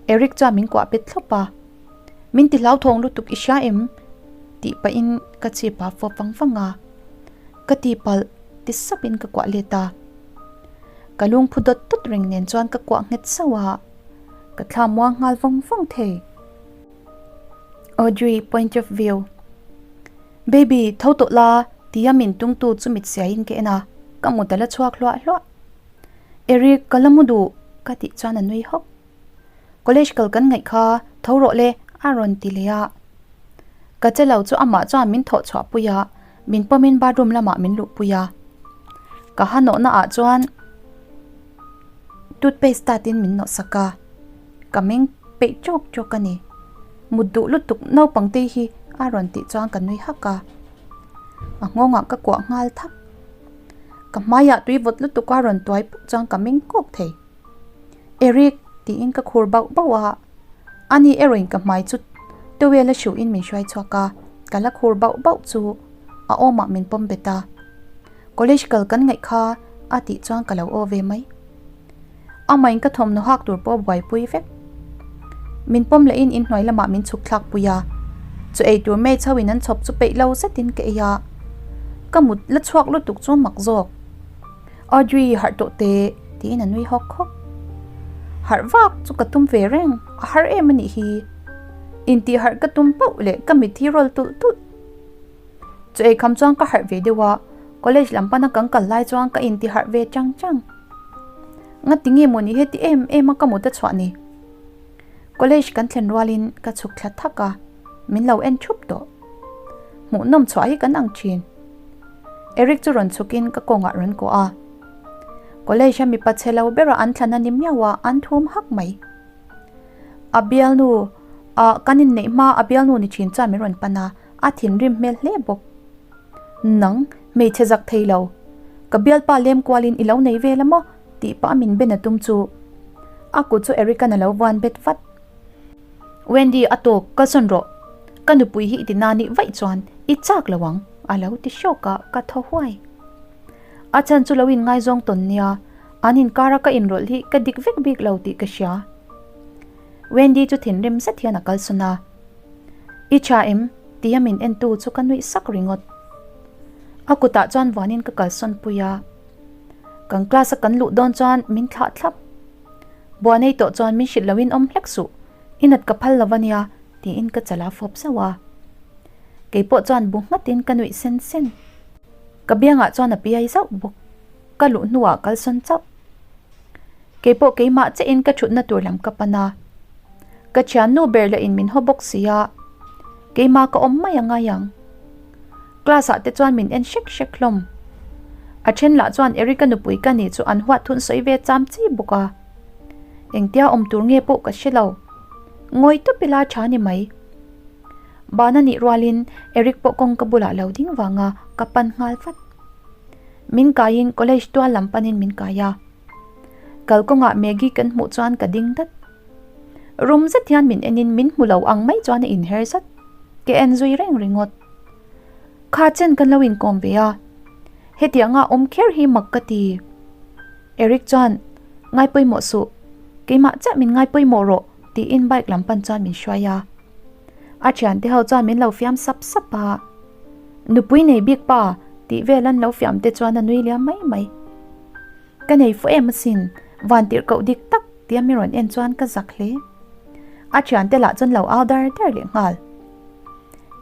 Eric chuan min kuah bet thlawp a. Min ti hlauthawng lutuk i hria em? tih pahin ka chip a fawp vang vang a. Ka tipalh ti sapin ka kuah let a. Ka lungphu dawt dawt reng nen chuan ka kuah nghet sauh a, ka thla muang nghal vawng vawng thei. Audrey point of view. Baby, tho tawh la tia min tungtu chu mit siaiin ka en a, ka mut a la chhuak hluah hluah. Eric, ka la mu duh ka tih chuan a nui hawk. College kal kan ngaih kha tho rawh le a rawn ti leh a. Ka che lo chu amah chuan min thawh chhuah pui a, min pawmin bathroom lamah min luh pui a. Ka ha nawhna ah chuan toothpaste tatin min nawh sak a, ka meng peih chawk chawk a ni. Mut duh lutuk naupang te hi a rawn tih chuan ka nui hak a. A nghawngah ka kuah nghal thak. Ka hmaiah tui vawt lutuk a rawn tuai puk chuan ka meng kawk thei. Eric, tiin ka khur bauh bauh a, ani erawhin ka hmai chu towel a hruhin min hruai chhuak a, ka la khur bauh bauh chu a awmah min pawm bet a. College kal kan ngaih kha a tih chuan ka lo aw ve mai. Amahin ka thawmhnaw hak tur pawh a buaipui vek. Min pawm lehin inhnuai lamah min chhuk thlak pui a, chu ei tur mei chhoin an chhawp chu peih lo zetin ka ei a, ka mut la chhuak lutuk chu mak zawk. Audrey harh tawh teh tiin a nui hawk hawk. Harh vak chu ka tum ve reng, a har em a nih hi. Intih harh ka tum pauh leh ka mit hi rawl tulh tulh. Chu ei kham chuan ka harh ve deuh a, college lam pana kan kal lai chuan ka inti harh ve chang chang. Ngati nge maw ni heti em em a ka mut a chhuah ni. College kan thlen rualin ka chhuk thla thak a, min lo en thup tawh. Hmuhnawm chhuah hi kan ang thin. Eric chu rawn chhukin ka kawngah rawn kuah a. College a mipa chhe lo bera an thlan a ni miau a, an thum hak mai. A bialnu ah kan inneih hma a bialnu ni thin chuan min rawn pan a, a thinrim hmel hle bawk. Nang, hmeichhe zak thei lo. Ka bialpa lem kualin i lo nei vel a maw? tih pah min ben a tum chu. A kut chu Eric-a'n a lo vuan bet vat. Wendy a tawk, kalsawn rawh. Ka nupui hi i ti na nih vaih chuan i chak lo ang, a lo ti hrawk a, ka thaw huai. A chhan chu lo inngaizawng tawn nia, an inkara ka inrawlh hi ka dik vek bik lo tih ka hria. Wendy chu thinrim zet hian a kalsawn a. I tha em? tia min entu chu ka nuih sak ringawt. A kutah chuan vuanin ka kalsawn pui a. Kan class a kan luh dawn chuan min thlah thlap. Buanei tawh chuan min hrilh loin awm hlek suh, i nat ka phal lo a nia, tiin ka chala fawp zauh a. Kei pawh chuan bu nghatin ka nuih sen sen. Ka biangah chuan a piai zauh bawk. Ka luh hnuah kalsawn chauh. Kei pawh keimah chiahin ka thutna tur lam ka pan a. Ka thiannu ber lah in min haw bawk si a, keimah ka awm mai a ngai ang. Class ah te chuan min en hrek hrek hlawm. A then lah chuan Erica nupui ka nih chu an huat thun sawi ve cham chi bawk a. Engtia awm tur nge pawh ka hre lo. Ngawi tawp ila tha ni mai. Bana nih rualin Eric pawh kawngka bulah lo ding vanga ka pan nghal vat. Min kaiin college tual lam panin min kai a. Kalkawngah Maggie kan hmuh chuan ka ding dat. Rum zet hian min enin min hmu lo ang mai chuan a inher zat. Ka en zui reng ringawt. Kha chen kan lo inkawm ve a. Hetianga awm kher hi mak ka ti. Eric chuan, Ngai pawimawh suh. Keimah chiah min ngai pawimawh rawh tiin bike lam pan chuan min hruai a. A thiante ho chuan min lo fiam sap sap a. Nupui nei bik pa tih vel an lo fiam te chuan a nui liam mai mai. Ka nei fu em asin, van tirh koh dik tak tia mi rawn en chuan ka zak hle. A thiante lah chuan lo au dar dar leh nghal.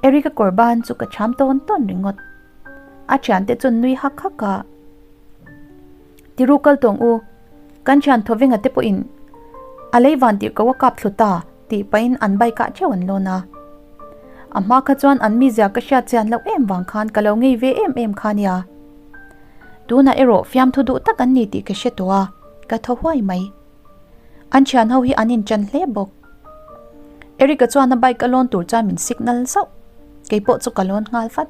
Eric-a kawr ban chu ka cham tawn tawn ringawt. A thiante chuan nui hak hak a. Tiru kal tawng u, kan thian thawvenga te pawhin a lei van tirh koh a kap thlu ta tih pahin an bike ah theuh an lawn a. A hma kha chuan an mizia ka hriat chian loh em vang khan ka lo ngei ve em em kha nia. Tunah erawh fiamthu duh tak an ni tih ka hre tawh a, ka thaw huai mai. An thian ho hi an inchan hle bawk. Eric-a chuan a bike a lawn tur chuan min signal zauh. Kei pawh chu ka lawn nghal vat.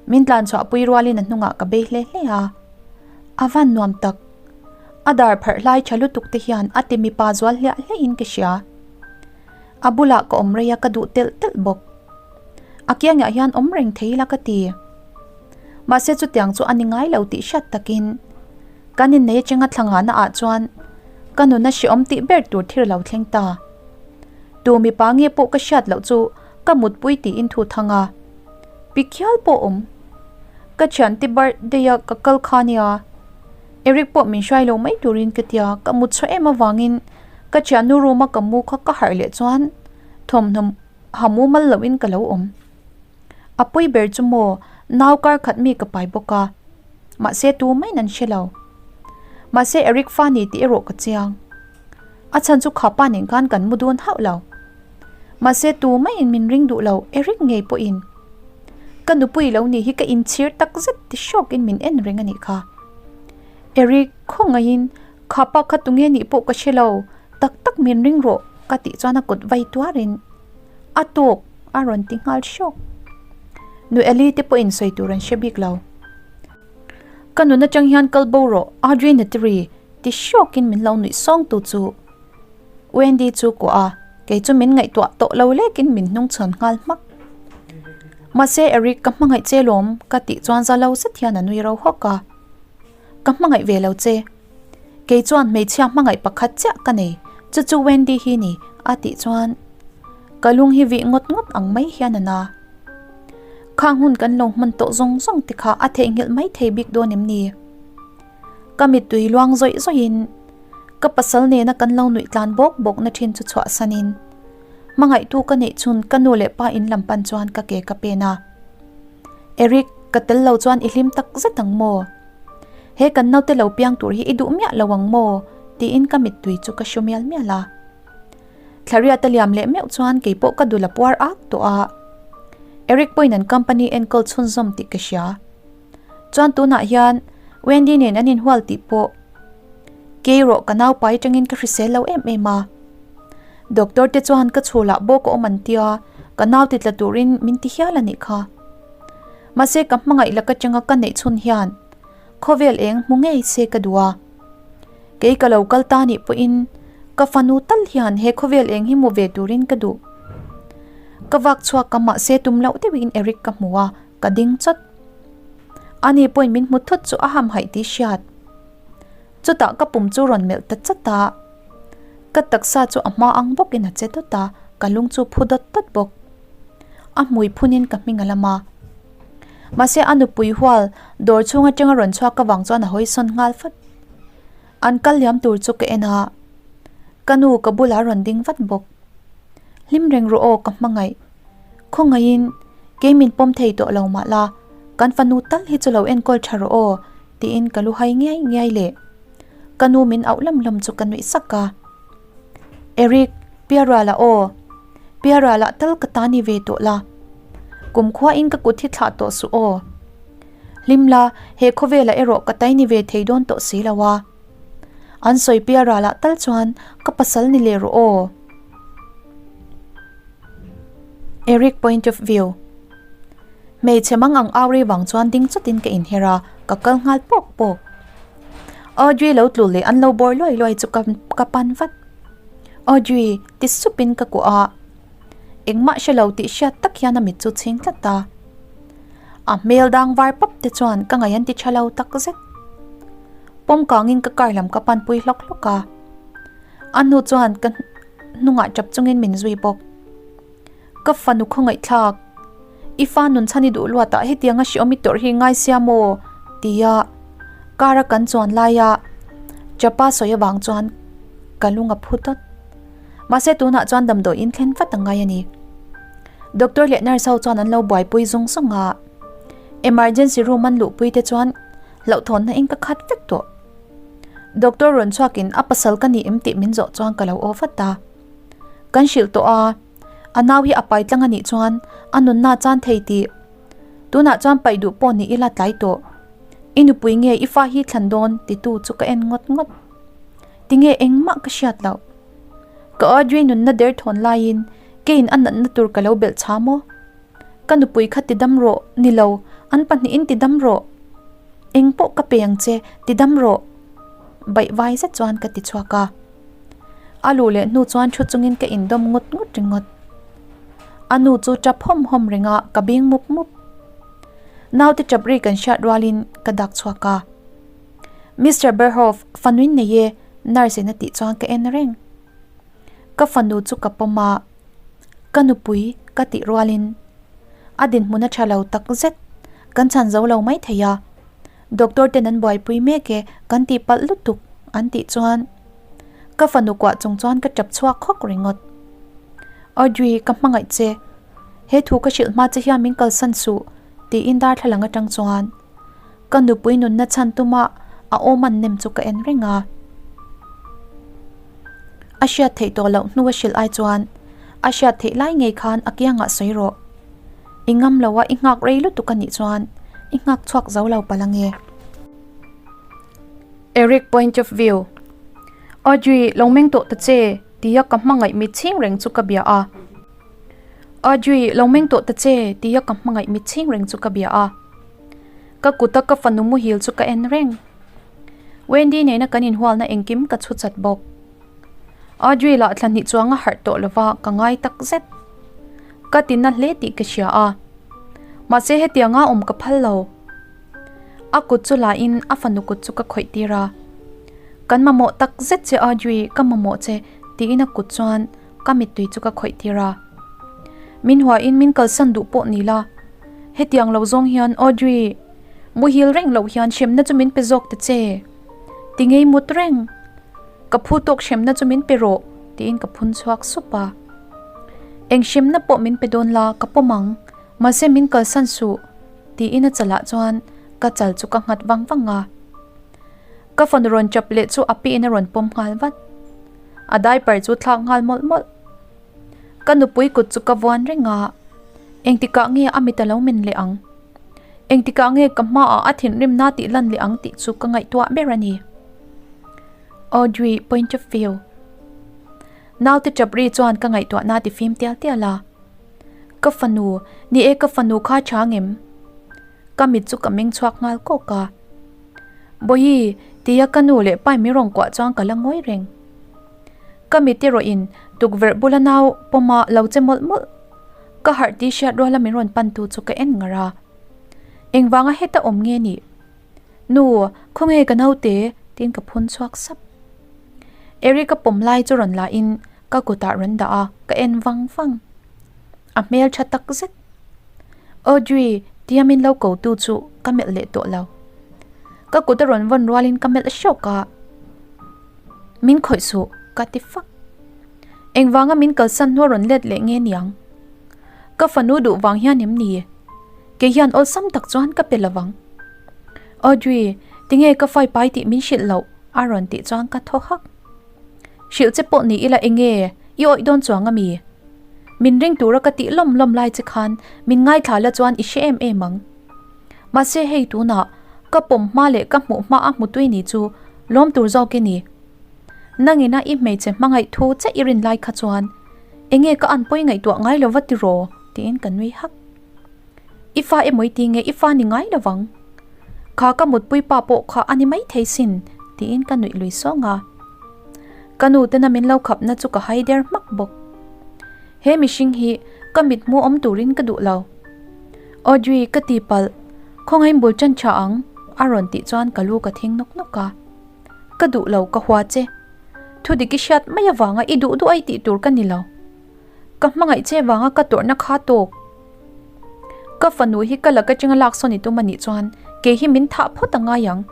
Min tlan chhuah pui rualin a hnungah ka bei hle hle a. A van nuam tak. A dar pharh hlai tha lutuk te hian a ti mipa zual hliah hliahin ka hria. A bulah ka awm rei a ka duh telh telh bawk. A kiangah hian awm reng thei ila ka ti. Mahse chutiang chu a ni ngai lo tih hriat takin kan innei atanga thla ngahna ah chuan ka nuna hreawm tih ber tur thil lo thleng ta. Tu mipa nge pawh ka hriat loh chu ka mutpui tiin thu thang a. Pi khial pawh awm. Ka thiante birthday a ka kal kha nia. Eric pawh min hruai lo mai turin ka tia ka mut chhuah em avangin ka thiannu room a ka mu kha ka harh leh chuan thawmhnaw ha mumal lohin ka lo awm. A pawi ber chu maw nau kar khat mi ka pai bawk a, mahse tu maiin an hre lo. Mahse Eric fa ni tih erawh ka chiang. A chhan chu khapa nen khan kan mu dun hauh lo. Mahse tu maiin min ring duh lo Eric ngei pawhin. Ka nupui lo nih hi ka inchhir tak zet ti hrawkin min en reng a nih kha. Eric, khawngaihin khapa kha tunge nih pawh ka hre lo, tak tak min ring rawh ka tih chuan a kut vai tuarin a tawk a rawn ti nghal hrawk. Nu Eli te pawhin sawi tur an hre bik lo. Ka nun atang hian kal bo rawh Audrey Natiri ti hrawkin min lo nuih sawng tu chu Wendy chu kuah a, kei chu min ngaihtuah tawh lo lekin min hnung chhawn nghal hmak. Mahse Eric ka hmangaih che lawm ka tih chuan za lo zet hian a nui ro hawk a. Ka hmangaih ve lo che. Kei chuan hmeichhia hmangaih pakhat chiah ka nei, chu chu Wendy hi ni a tih chuan ka lung hi vih ngawt ngawt ang mai hian a na. Khang hun kan lo hman tawh zawng zawng te kha a theihnghilh mai thei bik dawn em ni? Ka mittui luang zawih zawihin ka pasal nena kan lo nuih tlan bawk bawk na thin chu chhuah sanin hmangaihtu ka neih chhun ka nu leh pa in lam pan chuan ka ke ka pen a. Eric, ka tel lo chuan i hlim tak zet ang maw? He kan naute lo piang tur hi i duh miah lo ang maw? tiin ka mittui chu ka hru mial mial a. Thlariat a liam leh meuh chuan kei pawh ka dul a puar ak tawh a. Eric pawhin an company enkawl chhunzawm tih ka hria. Chuan tunah hian Wendy nen an inhual tih pawh kei rawh ka naupai atangin ka hrisel lo em em a. Doctor te chuan ka chhulah bawk a awm an tia, ka nau ti tla turin min ti hial a nih kha. Mahse ka hmangaih laka changa ka neih chhun hian khawvel eng hmu ngei se ka duh a. Kei ka lo kal ta nih pawhin ka fanu tal hian he khawvel eng hi hmu ve turin ka duh. Ka vak chhuak a mahse tum loh deuhin Eric ka hmu a, ka ding chawt. Ani pawhin min hmu thut chu a hamhaih tih hriat. Chutah ka pum chu rawn melh ta chat a, ka taksa chu a hma ang bawkin a che dawt a, ka lung chu phu dawt dawt bawk. A hmui phunin ka hming a lam a. Mahse a nupui hual dawr chhung atanga rawn chhuak avang chuan a hawi sawn nghal vat. An kal liam tur chu ka en a, ka nu ka bulah rawn ding vat bawk. Hlim reng rawh aw ka hmangaih. Khawngaihin kei min pawm thei tawh lo mah la, kan fanu tal hi chu lo enkawl tha rawh aw tiin ka lu hai ngiai ngiai leh ka nu min auh lam lam chu ka nuih sak a. Eric, Piarala aw, Piarala tal ka ta ni ve tawh la, kumkhuain ka kut hi thlah tawh suh aw. Hlim la, he khawvelah erawh ka tai ni ve thei dawn tawh si lo a. An sawi Piarala tal chuan ka pasal ni leh rawh aw. Eric point of view. Hmeichhe mang ang au ri vang chuan ding chutin ka inher a, ka kal nghal pawk pawk. Audrey lo tlu leh an lo bawr luai luai chu ka ka pan vat. Audrey ti supin ka kuah a, engmah hre lo tih hriat tak hian a mit chu chhing tlat a. A hmel dang var pap te chuan ka ngaih an ti tha lo tak zet. Pawm kangin ka car lam ka pan pui hlawk hlawk a. A hnu chuan ka hnungah tap chungin min zui bawk. Ka fanu khawngaihthlak, I fa nun chhan i duh luatah hetianga hriawm i tawrh hi ngai sia maw? tia car a kan chuan laia Chapa sawi avang chuan ka lung a phu tawt. Mahse tunah chuan damdawiin thlen vat a ngai a ni. Doctor leh nurse ho chuan an lo buaipui zung zung a, emergency room an luhpui te chuan hlauhthawnna in ka khat vek tawh. Doctor rawn chhuakin a pasal ka ni em tih min zawh chuan ka lo aw vat a. Kan hrilh tawh a. A nau hi a pai tlang a nih chuan a nunna a chan thei tih. Tunah chuan paih duh pawh ni ila tlai tawh. I nupui nge i fa hi thlan dawn titu chu ka en ngawt ngawt. Tinge engmah ka hriat loh. Ka Audrey nunna derthawn laiin keiin a natna tur ka lo belh chha maw? Ka nupui kha ti dam rawh, ni lo, an pahnihin ti dam rawh. Eng pawh ka pe ang che, ti dam rawh. Baih vai zet chuan ka ti chhuak a. A luh leh hnu chuan thu chungin ka indawm ngut ngut ringawt. A nu chu tap hawm hawm reng a, ka bing mup mup. Naute tap ri kan hriat rualin ka dak chhuak a. Mister Berhoff, fanuin nei e, nurse in a tih chuan ka en reng. Ka fanu chu ka pawm a, ka nupui ka tih rualin a dinhmun a tha lo tak zet, kan chhan zo lo mai thei a, doctor ten an buaipui mek e kan tih palh lutuk an tih chuan ka fanu kuah chung chuan ka tap chhuak khawk ringawt. Audrey ka hmangaih che, he thu ka hrilh hma che hian min kalsan suh tiin darthlalang atang chuan Ka nupui nunna chhan tuma a awm an nem chu ka en reng a. A hriat theih tawh loh hnu a hrilh ai chuan a hriat theih lai ngei khan a kiangah sawi rawh. I ngam lo a i nghak rei lutuk a nih chuan i nghak chhuak zo lo palh ange. Eric point of view. Audrey, lo meng tawh ta che, tia ka hmangaih mit chhing reng chu ka bia a. Audrey, lo meng tawh ta che, tia ka hmangaih mit chhing reng chu ka bia a. Ka kuta ka fanu muhil chu ka en reng. Wendy nena kan inhualna engkim ka chhu chat bawk. Audrey lah thla hnih chuang a harh tawh lova ka ngai tak zet. Ka tina hle tih ka hria a. Mahse hetianga awm ka phal lo. A kut chu la in a fanu kut chu ka khawih tir a. Kan mamawh tak zet che Audrey, ka mamawh che tiin a kut chuan ka mittui chu ka khawih tir a. Min huain min kalsan duh pawh ni la. Hetiang lo zawng hian Audrey, muhil reng loh hian hremna chu min pe zawk ta che. Ti ngei mut reng. Ka phu tawk hremna chu min pe rawh tiin ka phun chhuak sup a. Eng hremna pawh min pe dawn la ka pawm ang, mahse min kalsan suh tiin a chalah chuan ka chal chu ka nghat vang vang a. Ka fanu rawn chap leh chu a piin a rawn pawm nghal vat. A diaper chu thlak nghal mawlh mawlh. Ka nupui kut chu ka vuan reng a, engtikah nge a mit a lo men leh ang? Engtikah nge ka hmaah a thinrimna tih lan leh ang tih chu ka ngaihtuah ber a ni. Audrey point of view. Naute tap ri chuan ka ngaihtuahna ti fim tial tial a. Ka fanu, ni e ka fanu kha tha ngem? Ka mit chu ka meng chhuak nghal kawk a. Bawihi, tia ka nu leh pai min rawn kuah chuan ka la ngawi reng. Ka mit erawhin tukverh bula nau pawma lo che mawlh mawlh. Ka harh tih hriat ruala min rawn pantu chu ka en ngar a. Engvanga heta awm nge nih? Nu, khawnge ka naute? tiin ka phun chhuak sap. Eric-a pawm lai chu rawn lahin ka kutah rawn dah a, ka en vang vang. A hmel tha tak zet. Audrey, tia min lo ko tu chu ka melh leh tawh lo. Ka kut a rawn vawn rualin ka melh hrawk a. Min khawih suh, ka ti fak. Engvanga min kalsan hnu a rawn let leh nge niang? Ka fanu duh vang hian em ni? Kei hian awlsam tak chuan ka pe lovang. Audrey, tinge ka fai pai tih min hrilh loh? a rawn tih chuan ka thaw hak. Hrilh che pawh ni ila enge i awih dawn chuang ami? Min ring tura ka tih lawm lawm lai che khan min ngaithla la chuan i hre em em ang. Mahse hei tunah ka pawm hma leh ka hmuh hma a hmutui ni chu lawm tur zawk i ni. Nangina i hmeichhe hmangaih thu che i rin lai kha chuan enge ka an pawi ngaihtuah ngai lova tiraw tiin ka nui hak. I fa emaw i ti nge i fa ni ngai lovang. Kha ka mutpui pa pawh kha a ni maithei sin tiin ka nuih lui sawng a. Ka nu tena min lo khapna chu ka hai der hmak bawk. He mihring hi ka mithmu awm turin ka duh lo. Audrey ka ti palh, khawngain bul tan tha ang a rawn tih chuan ka lu ka thing nawk nawk a. Ka duh lo ka hua che. Thudik i hriat mai avanga i duh duh ai tih tur ka ni lo. Ka hmangaih che vanga ka tawrhna kha tawk. Ka fanu hi ka lak atanga lak sawn i tum anih chuan kei hi min thah phawt a ngai ang.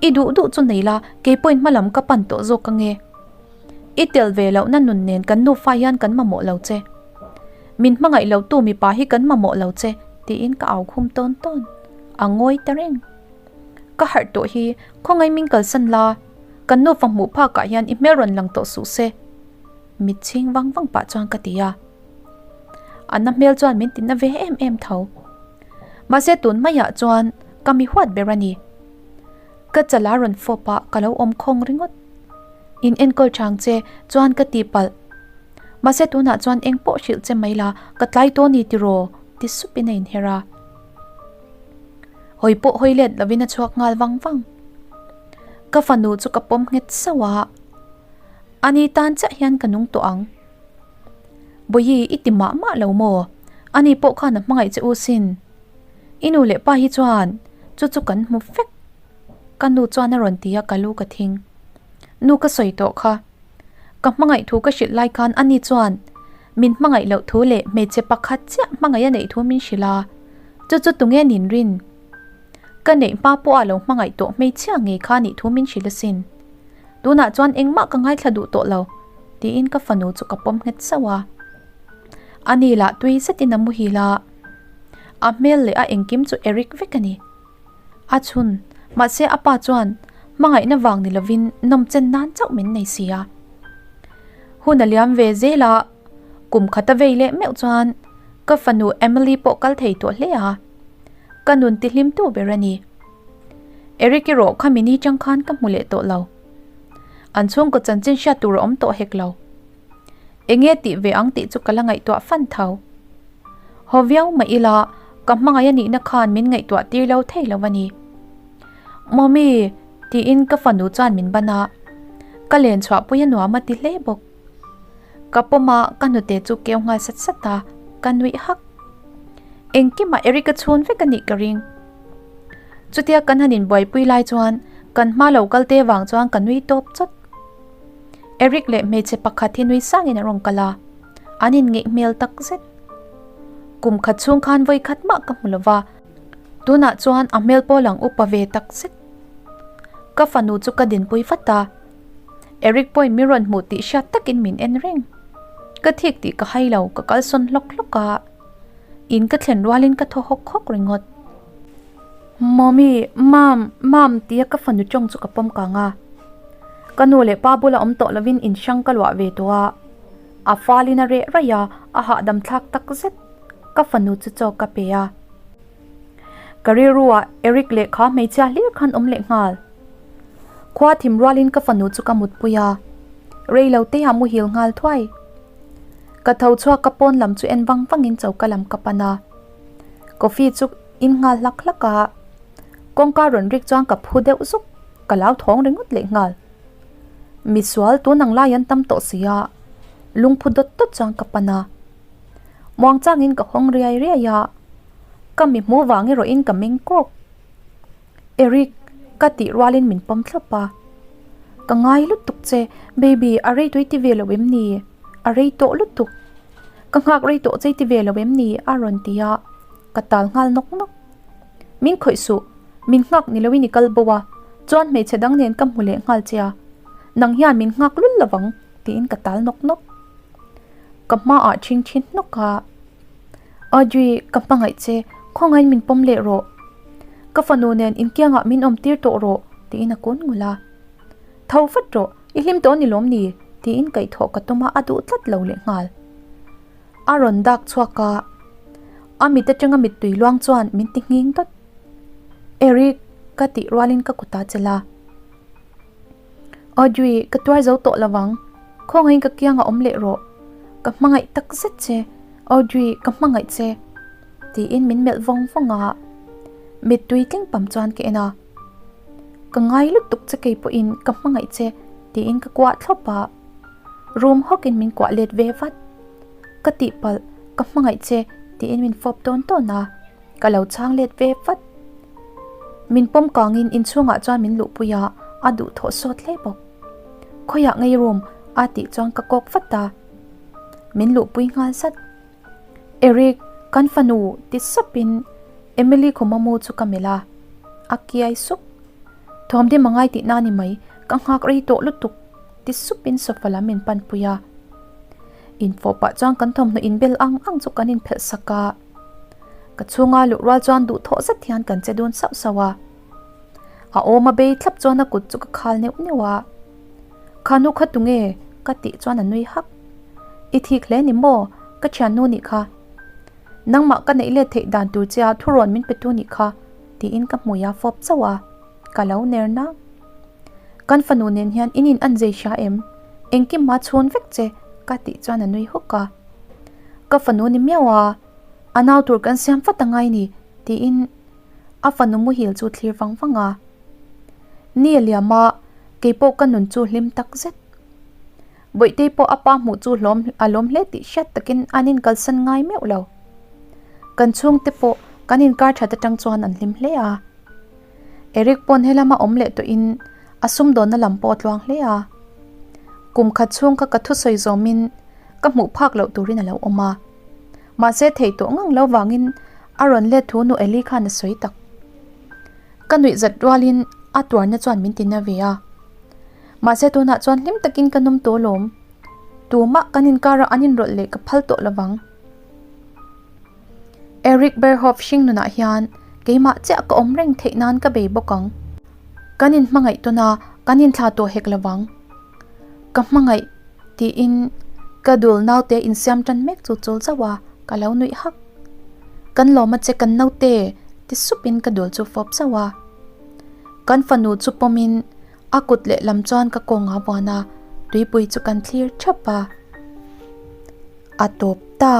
I duh duh chu nei la, kei pawhin hma lam ka pan tawh zawk ange. I tel ve lohna nun nen kan nufa hian kan mamawh lo che. Min hmangaih lo tu mipa hi kan mamawh lo che tiin ka au khum tawn tawn. A ngawi ta reng. Ka harh tawh hi khawngaih min kalsan la, kan nufa hmuh phakah hian i hmel rawn lang tawh suh se. Mit chhing vang vang pah chuan ka ti a. A na hmel chuan min tina ve em em tho. Mahse tun maiah chuan ka mi huat ber a ni. Ka chala rawn fawp a, ka lo awm khawng ringawt. In enkawl chang che chuan ka ti palh. Mahse tunah chuan eng pawh hrilh che mai la, ka tlai tawh ni tiraw? ti supin a inher a. Hawi pawh hawi let lovin a chhuak nghal vang vang. Ka fanu chu ka pawm nghet sauh a, ani tan chiah hian ka nung tawh ang. Bawihi i ti mah mah lo maw? Ani pawh khan a hmangaih che u sin. I nu leh pa hi chuan chu chu kan hmu vek. Ka nu chuan a rawn ti a, ka lu ka thing. Nu ka sawi tawh kha. Ka hmangaih thu ka hrilh lai khan ani chuan min hmangaih loh thu leh hmeichhe pakhat chiah hmangaih a neih thu min hrilh a, chu chu tunge nin rin? Ka neih hma pawh a lo hmangaih tawh hmeichhia ngei kha nih thu min hrilh asin. Tunah chuan engmah ka ngaithla duh tawh lo, tiin ka fanu chu ka pawm nghet sauh a. Ani lah tui zetin a muhil a, a hmel leh a engkim chu Eric vek a ni. A chhun, mahse a pa chuan hmangaihna vang ni lovin nawmchen nan chauh min nei si a. Hun a liam ve zel a, kum khat a vei leh meuh chuan ka fanu Emily pawh kal thei tawh hle a, ka nun tihlim tu ber a ni. Eric erawh kha mini chang khan ka hmu leh tawh lo. An chhungkaw chanchin hriat tur a awm tawh hek lo. Enge tih ve ang tih chu ka la ngaihtuah fan tho. Haw viau mah ila ka hmangaih a nihna khan min ngaihtuah tir lo thei lo a ni. Mommy tiin ka fanu chuan min ban a, ka len chhuahpui a nuam a ti hle bawk. Ka pawm a, ka hnute chu keu nghal sat sat a, ka nuih hak. Engkimah Eric a chhun vek a nih ka ring. Chutia kan han inbuaipui lai chuan kan hma lo kal te vang chuan ka nui tawp chawt. Eric leh hmeichhe pakhat hi nui sangin a rawn kal a, an inngeih hmel tak zet. Kum khat chhung khan vawi khat mah ka hmu lo va, tunah chuan a hmel pawh lang upa ve tak zet. Ka fanu chu ka dinpui vat a, Eric pawhin min rawn hmuh tih hriat takin min en reng. Ka thik tih ka hai lo, ka kalsawn hlawk hlawk a, in ka thlen rualin ka thaw hawk hawk ringawt. Mommy, Mam, Mam tia ka fanu tawng chu ka pawm kang a. Ka nu leh pa bula awm tawh lovin in hrang ka luah ve tawh a. A falin a reh raih a, a hahdam thlak tak zet. Ka fanu chu chaw ka pe a. Ka rilruah Eric leh kha hmeichhia hlir khan awm leh nghal. Khua thim rualin ka fanu chu ka mutpui a. Rei lo te ah muhil nghal thuai. Ka tho chhuak ka pawn lam chu en vang vangin choka lam ka pan a. Coffee chu in nghal hlak hlak a, kawngka rawn rik chuan ka phu deuh zuk, ka lau thawng ringawt leh nghal. Misual tun ang lai an tam tawh si a, lungphu dawt dawt chuan ka pan a. Muang changin ka hawng riai riai a, ka mi hmu vang erawhin ka meng kawk. Eric, ka tih rualin min pawm thlawp a. Ka ngai lutuk che, baby, a rei tui ti ve lo em ni? A rei tawh lutuk. Ka nghak rei tawh che ti ve lo em ni? a rawn ti a, ka tal nghal nawk nawk. Min khawih suh, min nghak ni loin i kal bo a, chuan hmeichhe dang nen ka hmu leh nghal che a, nang hian min nghak lul lovang tiin ka tal nawk nawk. Ka hmaah ṭhing ṭhin hnawk a, Audrey, ka hmangaih che, khawngaiin min pawm leh rawh. Ka fanu nen inkiangah min awm tir tawh rawh tiin a kun ngul a. Tho vat rawh, i hlim tawh a ni lawm ni? tiin kaihthawh ka tum a, a duh tlat lo leh nghal. A rawn dak chhuak a, a mit atanga mittui luang chuan min ti nghing dawt. Eric, ka tih rualin ka kut a chelh a. Audrey, ka tuar zo tawh lovang, khawngaiin ka kiangah awm leh rawh. Ka hmangaih tak zet che, Audrey, ka hmangaih che, tiin min melh vawng vawng a. Mittui tling pam chuan ka en a. Ka ngai lutuk che kei pawhin ka hmangaih che tiin ka kuah thlawp a, room hawkin min kuah let ve vat. Ka tihpalh, ka hmangaih che tiin min fawp tawn tawn a, ka lo chhang let ve vat. Min pawm kangin inchhungah chuan min luhpui a, a duhthawh sawt hle bawk. Khawiah ngei room a tih chuan ka kawk vat a, min luhpui nghal zat. Eric, kan fanu ti sapin Emily khuma mu chu ka melh a, a kiai sup. Thawm dim a ngai tihna a ni mai, ka nghak rei tawh lutuk ti supin sofa lam min panpui a. Infawh pah chuan kan thawmhnaw inbel ang ang chu kan inphelh sak a. Ka chhunga luh rual chuan duhthawh zet hian kan che dun sauh sauh a. A awm a bei thlap chuan a kut chu ka khal neuh neuh a. Khanu kha tunge? ka tih chuan a nui hak. I thik hle ni maw? Ka thiannu nih kha. Nangmah ka neih let theih dan tur che a thurawn min pe tu nih kha, tiin ka hmui a fawp chauh a, ka lo ner nang. Kan fanu nen hian in in an zei hria em? Engkim a chhun vek che, ka tih chuan a nui huk a. Ka fanu ni miau a, a nau tur kan siam vat angai ni, tiin a fanu muhil chu thlir vang vang a. Ni a liam a, keipawh ka nun chu hlim tak zet. Bawihtei pawh a pa hmuh chu hlawm a lawm hle tih hriat takin an inkalsan ngai meuh lo. Kan chhungte pawh kan inkar that atang chuan an hlim hle a. Eric pawn helama awm leh tawhin a sumdawnna lam pawh a tluang hle a. Kum khat chhung kha ka thusawi zawmin ka hmuh phak loh turin a lo awm a. Mahse theih tawh ngang lo vangin a rawn let thu nu Eli khan a sawi tak. Ka nuih zat rualin a tuarna chuan min ti na ve a. Mahse tunah chuan hlim takin ka nawm tawh alawm. Tumah kan inkarah an inrawlh leh ka phal tawh lovang. Eric Berhoff hring nunah hian keimah chiah ka awm reng theih nan ka bei bawk ang. Kan inhmangaih tawn a, kan inthla tawh hek lovang. Ka hmangaih tiin ka dul naute insiam tan mek chu chawl zauh a, ka lo nuih hak. Kan lawm a che kan naute ti supin ka dul chu fawp zauh a. Kan fanu chu pawmin a kut lehlam chuan ka kawng a vuan a, tuipui chu kan thlir thap a. A tawp ta.